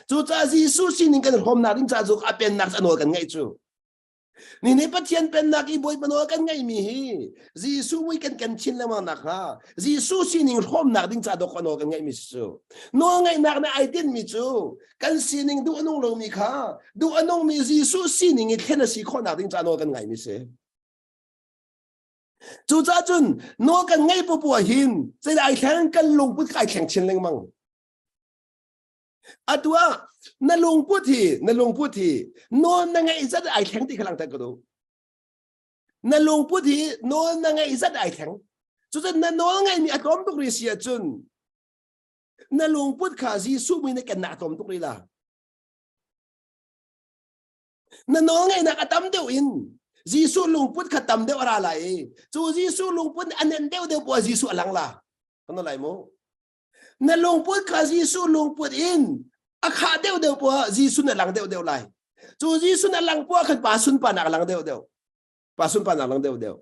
Cucaah Jesuh sining kan hrom nak ding caah cu a pennak a nawl kan ngaih cu. Ni nih Pathian pennak i Bawipa nawl kan ngeihmi hi Jesuh mui kan ken chin lengmang nak hnga Jesuh sining hrawmnak ding ca dawk nawl kan ngeihmi si cu. Nawl ngeihnak nih ai tinhmi cu kan sining duh a nung lomi kha duh a nungmi Jesuh sining i thlen a si khawhnak ding ca nawl kan ngaimi si. Cucaah cun nawl kan ngeih popoah hin zeidah ai thleng kan lungput kha ai thleng chin lengmang. Atu ah na lungput hi na lungput hi nawl na ngeih zat ai thleng ti kha langhter ka duh. Na lungput hi nawl na ngeih zat ai thleng. Cucun na nawl ngeihmi a tlawm tuk rih si ahcun na lungput kha Jesuh mi na kennak a tlawm tuk rih la. Na nawl ngeihnak a tam deuh in Jesuh lungput kha tam deuh a ra lai i cu Jesuh lungput a nenh deuh deuh poah Jesuh a lang la. Kan lai mu. Na lungput kha Jesuh lungput in a khah deuhdeuh poah Jesuh na lang deuhdeuh lai. Cu Jesuh na lang poah khan pa sunparnak a lang deuhdeuh. Pa sunparnak lang deuhdeuh.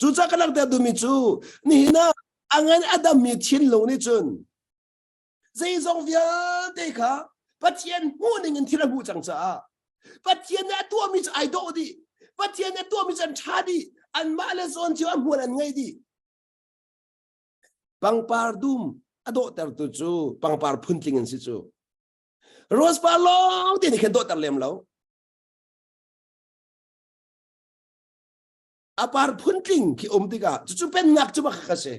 Cucaah ka langhter duhmi cu nihin ah a ngan a dammi thinlung nih cun zeizong vialte kha Pathian hmuh ning in thil a hmuh cang caah Pathian nih a tuahmi cu ai dawh dih. Pathian nih a tuahmi cu an ṭha dih. Anmah le zawn cio a hmual an ngei dih. Pangpar dum a dawhtertu cu pangpar phuntling an si cu. Rose par lawng te nih khan dawhter lem lo. A par phuntling khi um tikah cucu pennak cu bak kha si.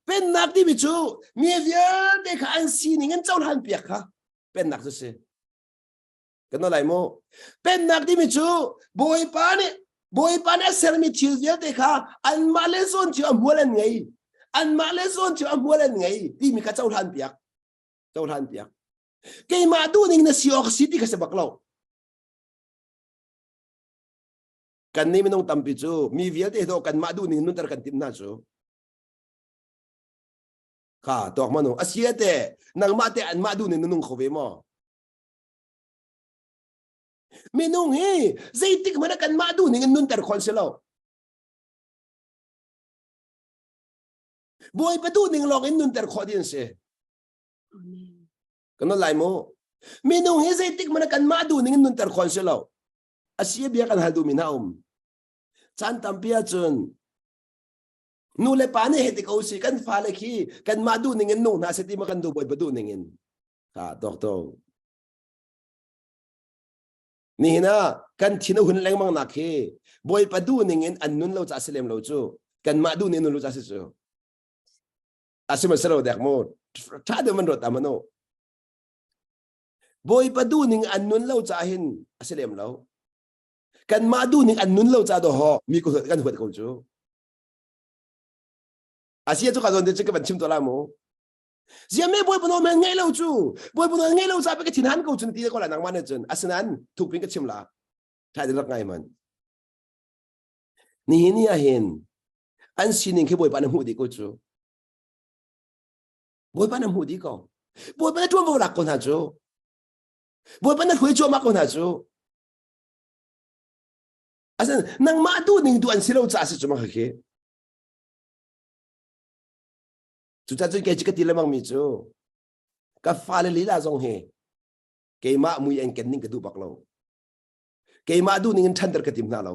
Pennak timi cu mi vialte kha an sining in cohlan piak kha pennak cu si. Kan lai mu. Pennak timi cu Bawipa nih Bawipa nih a sermi thil vialte kha anmah le zawn cio a hmual an ngei. Anmah le zawn cio a hmual an ngei timi kha cohlan piak. Cohlan piak. Keimah duhning na si awk si ti kha si bak lo. Kan nih minung tampi cu mi vialte do kanmah duhning nunter kan timh hna cu. Kha tuak manu asia te nangmah te anmah duhning na nung kho ve maw? Minung hi zeitik hmanh ah kanmah duhning in nunter khawh an si lo. Bawipa duhning lawng in nunter khawh ding an si. Kan lai mu. Minung hi zeitik hmanh ah kanmah duhning in nunter khawh an si lo. A si bia kan hal duhmi hna um. Caan tampi ahcun nu le pa nih hei ti ko si kan fale khi kanmah duhning in nung hna seh ti ma kan duh Bawipa duhning in. Ha tawk tawk. Nihin ah kan thin a hun lengmang nak hi Bawipa duh ning in an nun lo ca si lem lo cu kanmah duh ning nun lo ca si cu a si man si lo dek mu tha deuh man ruat amano Bawipa duh ning an nun lo ca hin a si lem lo kanmah duh ning an nun lo ca do ho mi ko kan huat ko cu asia cu ka zawn te cu ka van chim to la mu Ziame Bawipa nawl men ngeih lo cu Bawipa nawl ngeih lo ca pe ka thin han ko cun ti ko la nangmah nih cun asinain thukpin ka chim la tha din rak ngai man nihin ni ah hin an sining khi Bawipa na hmuh dih ko cu Bawipa na hmuh dih ko Bawipa na ṭuanvo lak ko hna cu Bawipa na hruai cuahmah ko hna cu asin nangmah duh ning duh an si lo caah si cu ma khi Cucaah cun kei cu ka ti lengmang mi cu ka fale lila zong hi keimah mui an ken ning ka duh bak lo. Keimah duh ning in ṭhanter ka tim hna lo.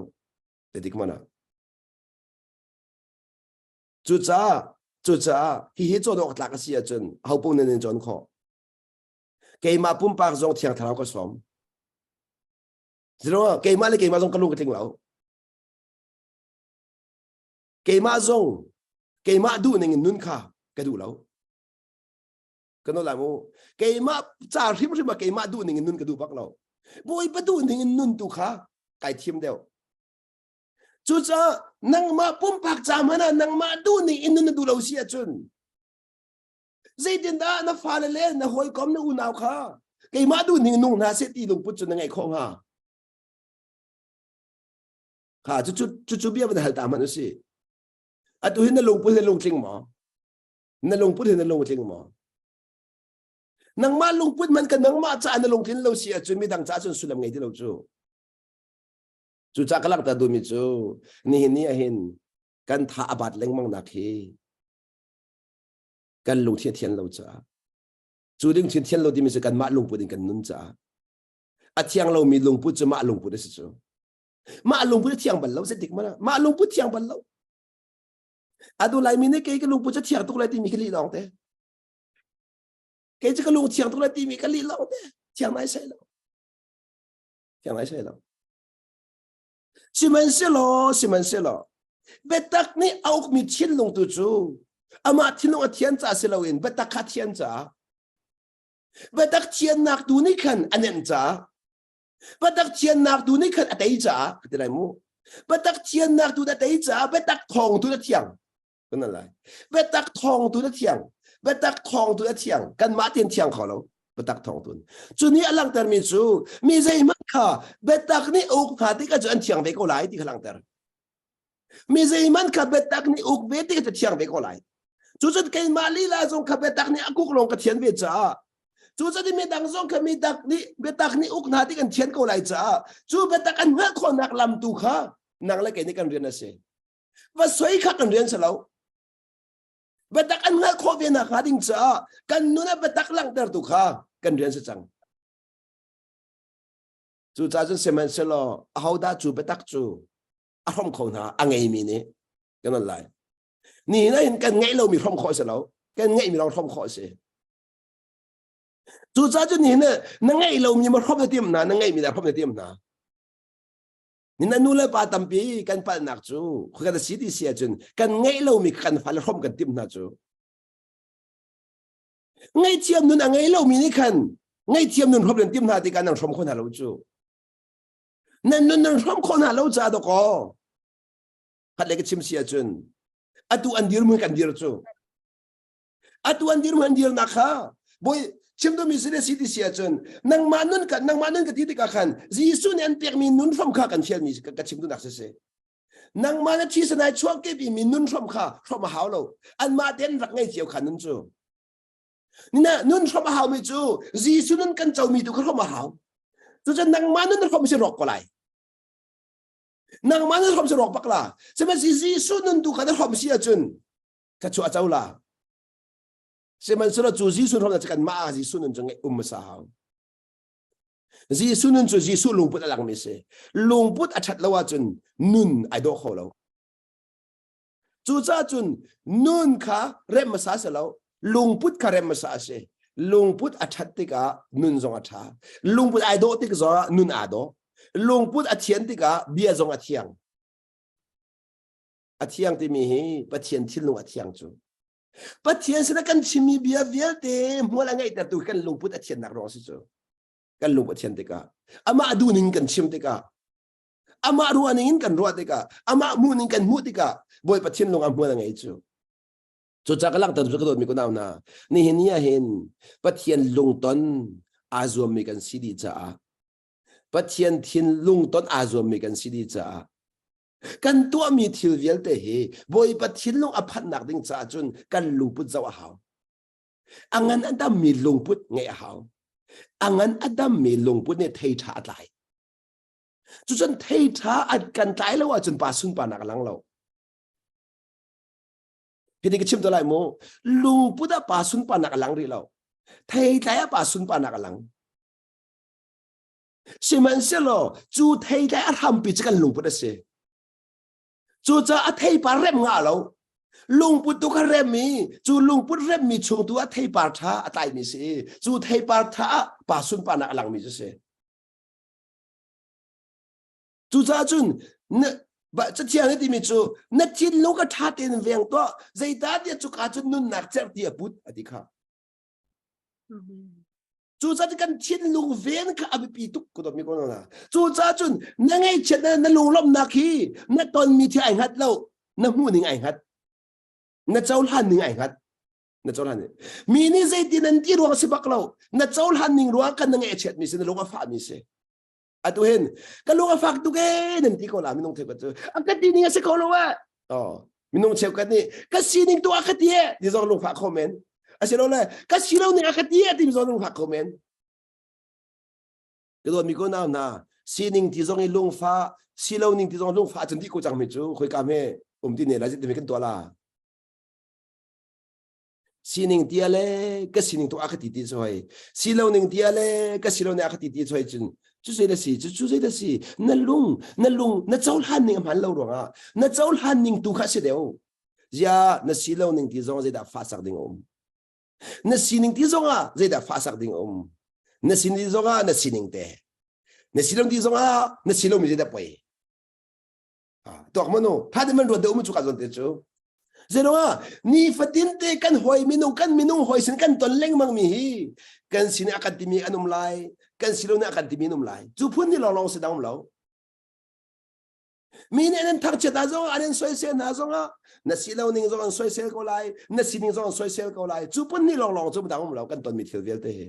Te mana. Cucaah cucaah hihi cawn awk tlak a si ahcun ho paoh nan in cawn khawh. Keimah pumpak zong thiang thlarau ka sawm. Zero keimah le keimah zong ka lung ka tling lo. Keimah zong keimah duh ning in nun kha ka duh lo. Ka nawl lai mu. Keimah ca hrimhrim ah keimah duh ning in nun ka duh bak lo. Bawipa duh ning in nun tu kha kai thim deuh. Cucaah nangmah pumpak ca hmanh ah nangmah duh ning in nun na duh lo si ahcun zeitindah na fale le na hawikom na unau kha keimah duh ning nung hna seh ti lungput cu na ngeih khawh hnga? Kha cucu cucu bia van hal ta hmanh usih. Atu hi na lungput hi lungtling maw? Na lungput hi na lungtling maw? Nangmah lungput man ka nangmah caah na lungtlin lo si ahcun midang caah cun sullam ngei ti lo cu. Cucaah ka langhter duhmi cu nihin ni ahhin kan tha a bat lengmang nak hi kan lungthin a thian lo caah cu ding thin thian lo timi cu kanmah lungput in kan nun caah. A thiang lomi lungput cu mah lungput a si cu. Mah lungput a thiang bal lo zeitik mana mah lungput thiang bal lo. Atu Laimi nih kei ka lungput cu thiang tuk lai timi ka lih lawng te. Kei cu ka lung thiang tuk lai timi ka lih lawng te. Thiang nai sai lo. Thiang nai sai lo. Sihmanhsehlaw, sihmanhsehlaw, biatak nih a ukmi thinlung tu cu amah thinlung a thian caah si loin biatak kha thian caah biatak thiannak tu nih khan a nenh caah biatak thiannak tu nih khan a tei caah ka ti lai mu biatak thiannak tu na tei caah biatak thawng tu na thiang kan lai biatak thawng tu na thiang biatak thawng tu na thiang kanmah tein thiang kho lo biatak thawng tu cu nih a langhtermi cu mi zeihmanh kha biatak nih uk hna tikah cu an thiang ve ko lai ti kha langhter mi zeihmanh kha biatak nih uk ve tikah cu thiang ve ko lai cucun keimah lila zong kha biatak nih a kuk lawng ka thian ve caah cucun midang zong kha mitak nih biatak nih uk hna tik an thian ko lai caah cu biatak an hngalh khawhnak lam tu kha nang le kei nih kan rian a si va soi kha kan rian si lo biatak an hngalh khawh ve nak hnga ding caah kan nun ah biatak langhter tu kha kan rian si cang cucaah cun sihmanhsehlaw ahodah cu biatak cu a hrom kho hna a ngeimi nih kan on lai ni na hin kan ngeih lomi hrom khawh si lo kan ngeihmi lawng hrom khawh si cucaah cun nihin na ngeih lomi ma hrom na tim hna na ngeihmi dah hrom na tim hna Na nu le pa tampi kan palhnak cu kan si ti si ahcun kan ngeih lomi kan fale hrom kan timh hna cu. Ngaihthiam nun a ngei lomi nih khan ngaihthiam nun hrom nan timh hna tikah nan hrom kho hna lo cu. Nan nun nan hrom kho hna lo caah dawkaw. Khat le ka chim si ahcun atu an dirhmun kan dir cu. Atu an dirhmun an dirnak kha bawi chim duhmi si le si ti si ahcun nangmah nun ka nangmah nun ka ti tikah khan Jesuh nih an pekmi nun hram kha kan fialmi ka chim duhnak si si. Nangmah na thi sanai chuak ke mi nun hram kha hrom a hau lo. Anmah ten rak ngei cio kha nun cu. Nina nun hrom a hau mi cu Jesuh nun kan comi tu kha hrom a hau. Cucun nangmah nun hrom si rawk ko lai. Nangmah nun hrom si rawk bak la. Sihmanhsehlaw Jesuh nun tu kha na hrom si ahcun thluachuah a co la sihmanhsehlaw cu Jesuh hrom cu kanmah ah Jesuh nun cu ngeih um hmasa hau Jesuh nun cu Jesuh lungput a langmi si lungput a ṭhat lo ahcun nun ai dawh kho lo cucaah cun nun kha rem hmasa si lo lungput kha rem hmasa a si lungput a ṭhat tikah nun zong a ṭha lungput ai dawh tik zongah nun aa dawh lungput a thian tikah bia zong a thiang A thiang timi hi Pathian thinlung a thiang cu. Pathian sinah kan chimmi bia vialte hmual a ngeihtertu kan lungput a thiannak ruang si cu. Kan lungput a thian tikah, amah duhning kan chim tikah, amah ruahning in kan ruah tikah, amah hmuhning kan hmuh tikah Bawipa thinlung ah hmual a ngei cu. Cucaah ka langhter cu ka dawtmi kunau hna, nihin ni ah hin Pathian lungton aa zuammi kan si dih caah Pathian thinlung ton aa zuammi kan si dih caah Kan tuahmi thil vialte hi Bawipa thinlung a phanhnak ding caah cun kan lungput zoh a hau. A ngan a dammi lungput ngeih a hau. A ngan a dammi lungput nih thei ṭha a tlai. Cucun thei ṭha a kan tlai lo ahcun pa sunparnak a lang lo. Hi ka chim to lai mu. Lungput ah pa sunparnak a lang rih lo. Thei tlai ah pa sunparnak a lang. Sihmanhsehlaw cu theitlai a hrampi cu kan lungput a si. Cucaah a theipar rem ngah lo. Lungput tu kha rem i cu lungput remmi chung tu ah theipar ṭha a tlaimi si i cu theipar ṭha ah pa sunparnak a langmi cu si. Cucaah cun na Cathiang nih timi cu na thinlung ka ṭha tein veng tuah zeicahtiah cuka cun nunnak cerhti a put a ti kha. Cucaah kan thinlung ven kha a biapi tuk ka dawtmi ko hna. Cucaah cun na ngaihchiat na, na lunglawmhnak hi na tonmi thil ai hngat lo, na hmuh ning ai hngat, na cohlan ning ai hngat. Na cohlan ning. Mi nih zeitin an ti ruang si bak lo, na cohlan ning ruang kan na ngaihchiat mi si, na lung a fah mi si. Atu hin ka lung a fak tuk ee nan ti ko la minung cheukhat cu a ka ti ning a si ko lo eh. Oh, minung cheukhat nih ka sining tu a ka ti eh ti zong lungfah kho men. Asilole ka si lo ning a ka ti eh ti zong lungfah kho men. Ka dawt mi ko nau hna sining ti zong i lungfah si lo ning ti zong lungfah cun di ko cang mi cu khoi ka me um ti ne la zit mi kan tuah la. Sining tia le ka sining tu a ka ti ti choi. Si lo ning tia le ka si lo ning a ka ti ti choi cun. Cu zei dah si? Cu zei dah si? Na lung, na lung, na cohlan ning a hman lo ruangah na cohlan ning tu kha si deuh. Zia na si lo ning ti zong zeidah fahsak ding a um. Na sining ti zongah zeidah fahsak ding a um. Na sining zongah na sining te. Na si lo ti zongah na si lomi zeidah poi. Tuak manu, tha te man ruat deuh mu cu ka zawn te cu. Zeiruangah nifatin te kan hawi minung kan minung hawi sin kan ton lengmang mi hi kan sin a kan timi an um lai, kan si lo nih a kan timi an um lai. Cu phun ni lawnglawng si dang um lo. Mi nih an thangchiat hna zong an in soisel hna zongah na si lo ning zong an soisel ko lai, na sining zong an soisel ko lai. Cu phun ni lawnglawng cu dang um lo kan tonmi thil vialte hi.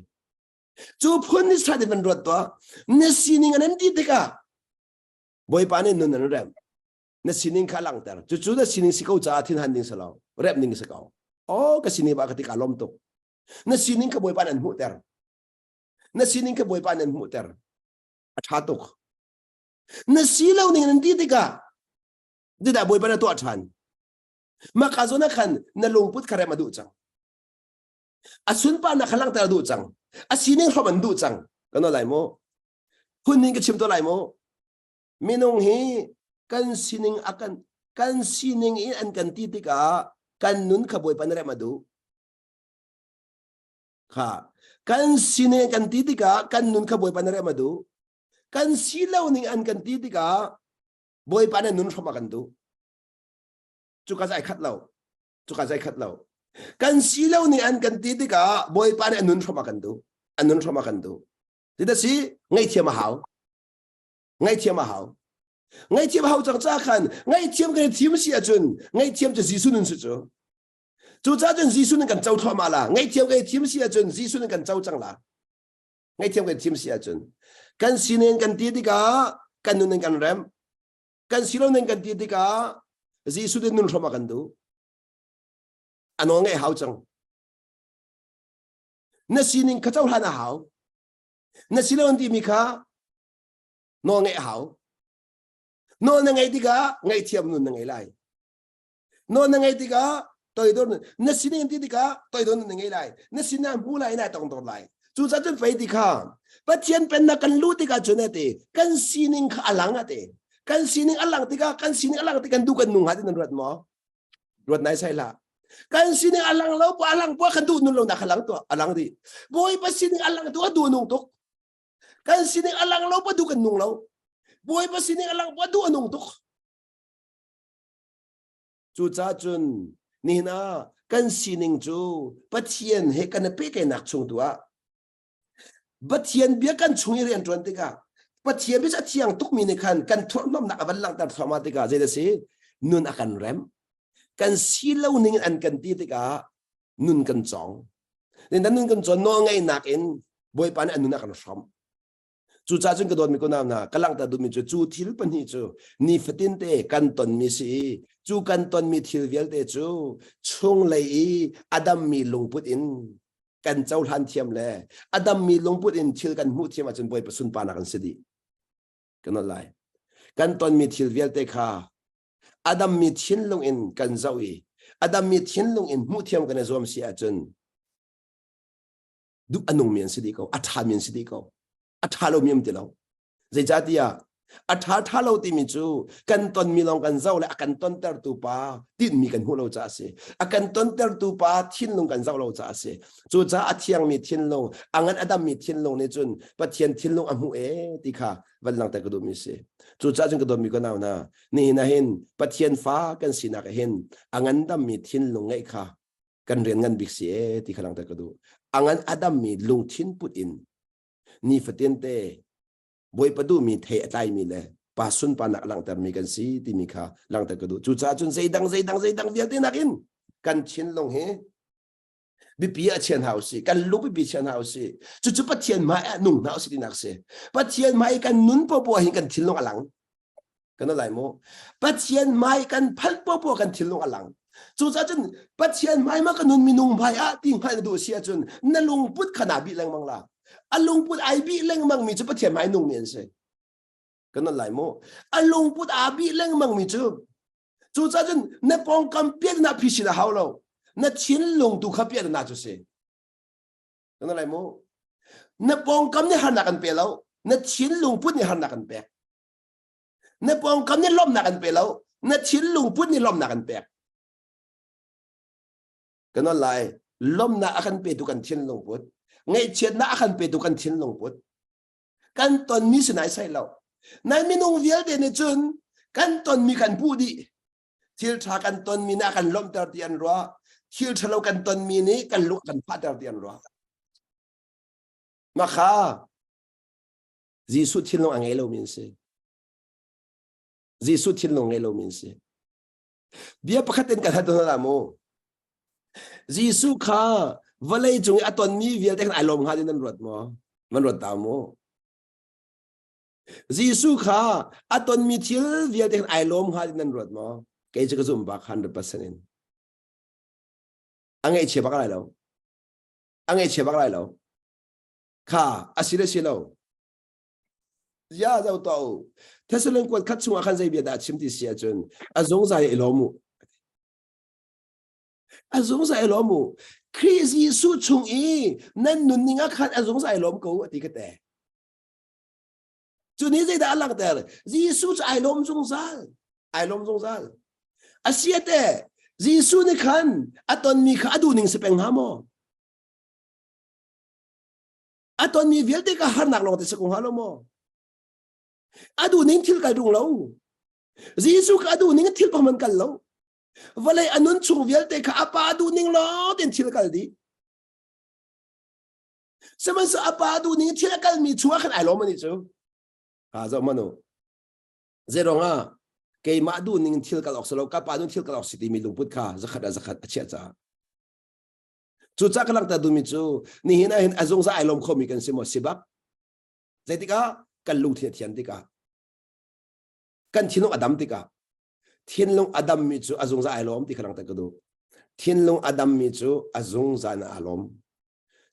Cu phun ni sat in van ruat tuah. Na sining an an ti tikah Bawipa nih nun an remh. Na sining kha langhter. Cucu na sining si ko caah thinhan ding si lo. Remh ding si ko. Oh, ka sining ba ka ti ka lawm tuk. Na sining kha Bawipa nih an hmuhter. Na sining kha Bawipa nih an hmuhter. A ṭha tuk. Na si lo ning nan ti tikah zeidah Bawipa na tuah ṭhan? Mah ka zawn ah khan na lungput kha rem a duh cang. A sunparnak kha langhter a duh cang. A sining hrawm an duh cang. Kan lai maw? Phun ning ka chim to lai maw? Minung hi kan sining a kan kan sining in an kan ti tikah kan nun kha Bawipa na rem a duh. Kha kan sining kan ti tikah kan nun kha Bawipa na rem a duh. Kan si lo ning an kan ti tikah Bawipa na nun hram a kan duh. Cuka zai khat lo. Cuka zai khat lo. Kan si lo ning an kan ti tikah Bawipa nih a nun hram a kan duh. A nun hram a kan duh. Ti si ngaihthiam a hau. Ngaihthiam a hau. Ngaihthiam a hau cang ca khan ngaihthiam kan i thim si ahcun ngaihthiam cu Jesuh nun si cu. Cucaah cun Jesuh nun kan co thluahmah la. Ngaihthiam kan i thim si ahcun Jesuh nun kan co cang la. Ngaihthiam kan i thim si ahcun kan sining kan ti tikah kan nun in kan rem. Kan si lo ning kan ti tikah Jesuh nih nun hram a kan duh. A nawl ngaih hau cang. Na sining kha cohlan a hau. Na si lo an timi kha nawl ngeih a hau. Nawl na ngeih tikah ngaihthiam nun na ngei lai. Nawl na ngeih tikah toidor nun na sining an ti tikah toidor nun na ngei lai. Na sinah hmu lai na tongdor lai. Cucaah cun fei ti kha Pathian pennak kan luh tikah cun ati kan sining kha a lang ati. Kan sining a lang tikah kan sining a lang tik kan duh kan nung ha ti nan ruat maw? Ruat nai sai hlah. Kan sining a lang lo a lang po kan duh nun lo nak a lang tuah a lang dih. Bawipa sining a lang tu a duh nung tuk. Kan sining a lang lo pa duh kan nung lo. Bawipa sining a lang po duh a nung tuk. Cucaah cun nihin ah kan sining cu Pathian he kan i pehtlaihnak chung tu ah Pathian bia kan chung i rian ṭuan tikah Pathian bia a thiang tukmi nih khan kan thurhnomnak a van langhter thluahmah tikah zei a si nun a kan rem kan si lo ning in an kan ti tikah nun kan cawng nun kan cawn nawl ngeihnak in Bawipa nih a nun a kan hrawmh Cucaah cun ka dawtmi kunau hna, ka langhter duhmi cu cu thil pahnih cu nifatin te kan tonmi si i cu kan tonmi thil vialte cu chunglei i a dammi lungput in kan cohlan thiam le a dammi lungput in thil kan hmuh thiam ahcun Bawipa sunparnak an si dih. Kan nolh lai. Kan tonmi thil vialte kha a dammi thinlung in kan zoh i a dammi thinlung in hmuh thiam kan i zuam si ahcun duh a nungmi an si dih ko a ṭhami an si dih ko a ṭha lomi um ti lo zeicahtiah a ṭha ṭha lo timi cu kan tonmi lawng kan zoh le a kan tontertu pa tinhmi kan hmuh lo caah a si a kan tontertu pa thinlung kan zoh lo caah a si cucaah a thiangmi thinlung a ngan a dammi thinlung nih cun Pathian thinlung a hmuh ee ti kha van langhter ka duhmi si cucaah cun ka dawtmi ka nau hna nihin ah hin Pathian fa kan sinak ah hin a ngandammi thinlung ngeih kha kan rian ngan bik si ee ti kha langhter ka duh a ngan a dammi lungthin put in nifatin te Bawipa duhmi thei a tlaimi le pa sunparnak a langhtermi kan si timi kha langhter ka duh cucaah cun zeidang zeidang zeidang vialte nakin kan thinlung hi bipi ah chian hau si kan lung bipi chian hau si cucu Pathian hmai ah nung hna usih tinak si Pathian hmai kan nun popoh hin kan thinlung a lang kan lai mu Pathian hmai kan phanh popoh kan thinlung a lang cucaah cun Pathian hmai ma ka nun minung hmai ah ti hngalh na duh si ahcun na lungput kha naa bih lengmang la a lungput ai bih lengmang mi cu Pathian hmai nung mi an si kan lai mu a lungput aa bih lengmang mi cu cucaah cun na pawngkam piak na phisin a hau lo na thinlung tu kha piak na cu si kan lai mu na pawngkam nih harnak an pe lo. Na thinlung put nih harnak an pek. Na pawngkam nih lawmhnak an pe lo. Na thinlung put nih lawmhnak an pek. Kan on lai lawmhnak a kan petu kan thinlung put. Ngaihchiatnak a kan petu kan thinlung put. Kan tonmi si nai sai lo. Nai minung vialte nih cun kan tonmi kan puh dih. Thil ṭha kan tonmi nih a kan lawmhter ti an ruah. Thil ṭhalo kan tonmi nih kan lung a kan fahter ti an ruah. Mah kha Jesuh thinlung a ngei lomi an si. Jesuh thinlung ngei lomi an si. Bia pakhat in kan hat hna mu. Jesuh kha vawlei cung i a tonmi vialte khan ai lawm hnga din nan ruat maw? Nan ruat ta mu? Jesuh kha a tonmi thil vialte khan ai lawm hnga din nan ruat maw? Kei cu ka zum bak 100% in. A ngaihchia bak lai lo. A ngaihchia bak lai lo. Kha a si le si lo. Ya zo to. Thessalon kuat khat chungah khan zei bia dah chim ti si ahcun a zungzal i lawm u. A zungzal i lawm u. Khrih Jesuh chung i nan nunning ah khan a zungzal i lawm ko a ti ka te. Cu nih zeidah a langhter? Jesuh cu ai lawm zungzal. Ai lawm zungzal. A siate Jesuh nih khan a tonmi kha a duhning si peng hnga maw? A tonmi vialte ka harnak lawng te si ko hnga lo maw? A duhning thil kal rung lo. Jesuh kha a duhning thil pang man kal lo. Vawlei a nun chung vialte kha a pa duhning lawng ten thil kal dih. Sihmanhsehlaw a pa duhning thil a kalmi chungah khan ai lawm ani cu. Ha zoh manu. Zeirong ah keimah duhning thil kal awk si lo, ka pa duh thil kal awk si timi lungput kha zakhat ah zakhat a chiah caah. Cucaah ka langhter duhmi cu nihin ah hin a zungzal ai lawm khomi kan si maw si bak. Zeitikah kan lungthin a thian tikah kan thinlung a dam tikah thinlung a dammi cu a zungzal ai lawm ti kha langhter ka duh. Thinlung a dammi cu a zungzal in aa lawm.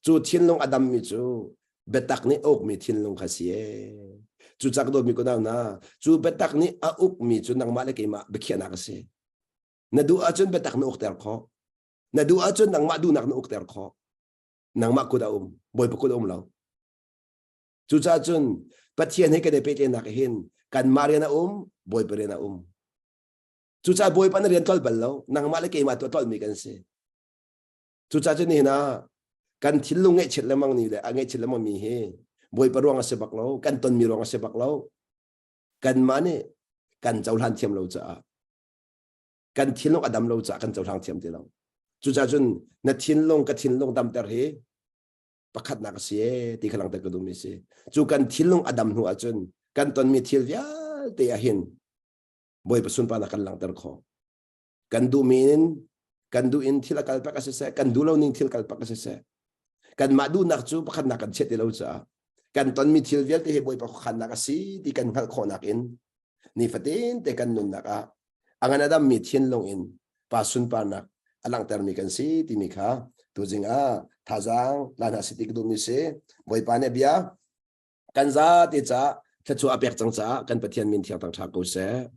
Cu thinlung a dammi cu biatak nih a ukmi thinlung kha si ee. Cu cak dawtmi ko na cu biatak nih a ukmi cu nangmah le keimah biakhiahnak a si. Na duh ahcun biatak na ukter khawh. Na duh ahcun nangmah duhnak na ukter khawh. Nangmah kut a um, Bawipa kut a um lo. Cucaah cun Pathian he kan i pehtlaihnak hin kanmah rian a um, Bawipa rian a um. Cucaah Bawipa na rian tlol bal lo, nangmah le keimah tu a tlolmi kan si. Cucaah cun nihin ah kan thinlung ngaihchiat lengmang ni le a ngaihchiat lengmang mi hi Bawipa ruang a si bak lo, kan tonmi ruang a si bak lo. Kanmah nih kan cohlan thiam lo caah kan thinlung a dam lo caah kan cohlang thiam ti lo. Cucaah cun na thinlung ka thinlung damter hi pakhatnak a si ee ti kha langhter ka duhmi si. Cu kan thinlung a dam hnu ahcun kan tonmi thil vialte ah hin Bawipa sunparnak kan langhter khawh. Kan duhmi in kan duh in thil a kal pak a si seh, kan duh lo ning thil kal pak a si seh. Kanmah duhnak cu pakhatnak kan chiat ti lo caah kan tonmi thil vialte hi Bawipa khuakhannak a si ti kan hngalh khawhnak in nifatin te kan nunnak ah a ngan a dammi thinlung in pa sunparnak a langhtermi kan si timi kha tuzing ah thazaang la hna si ti ka duhmi si Bawipa nih bia kan zate ca thluachuah a pek cang caah kan Pathian min thiang thang ṭha ko seh.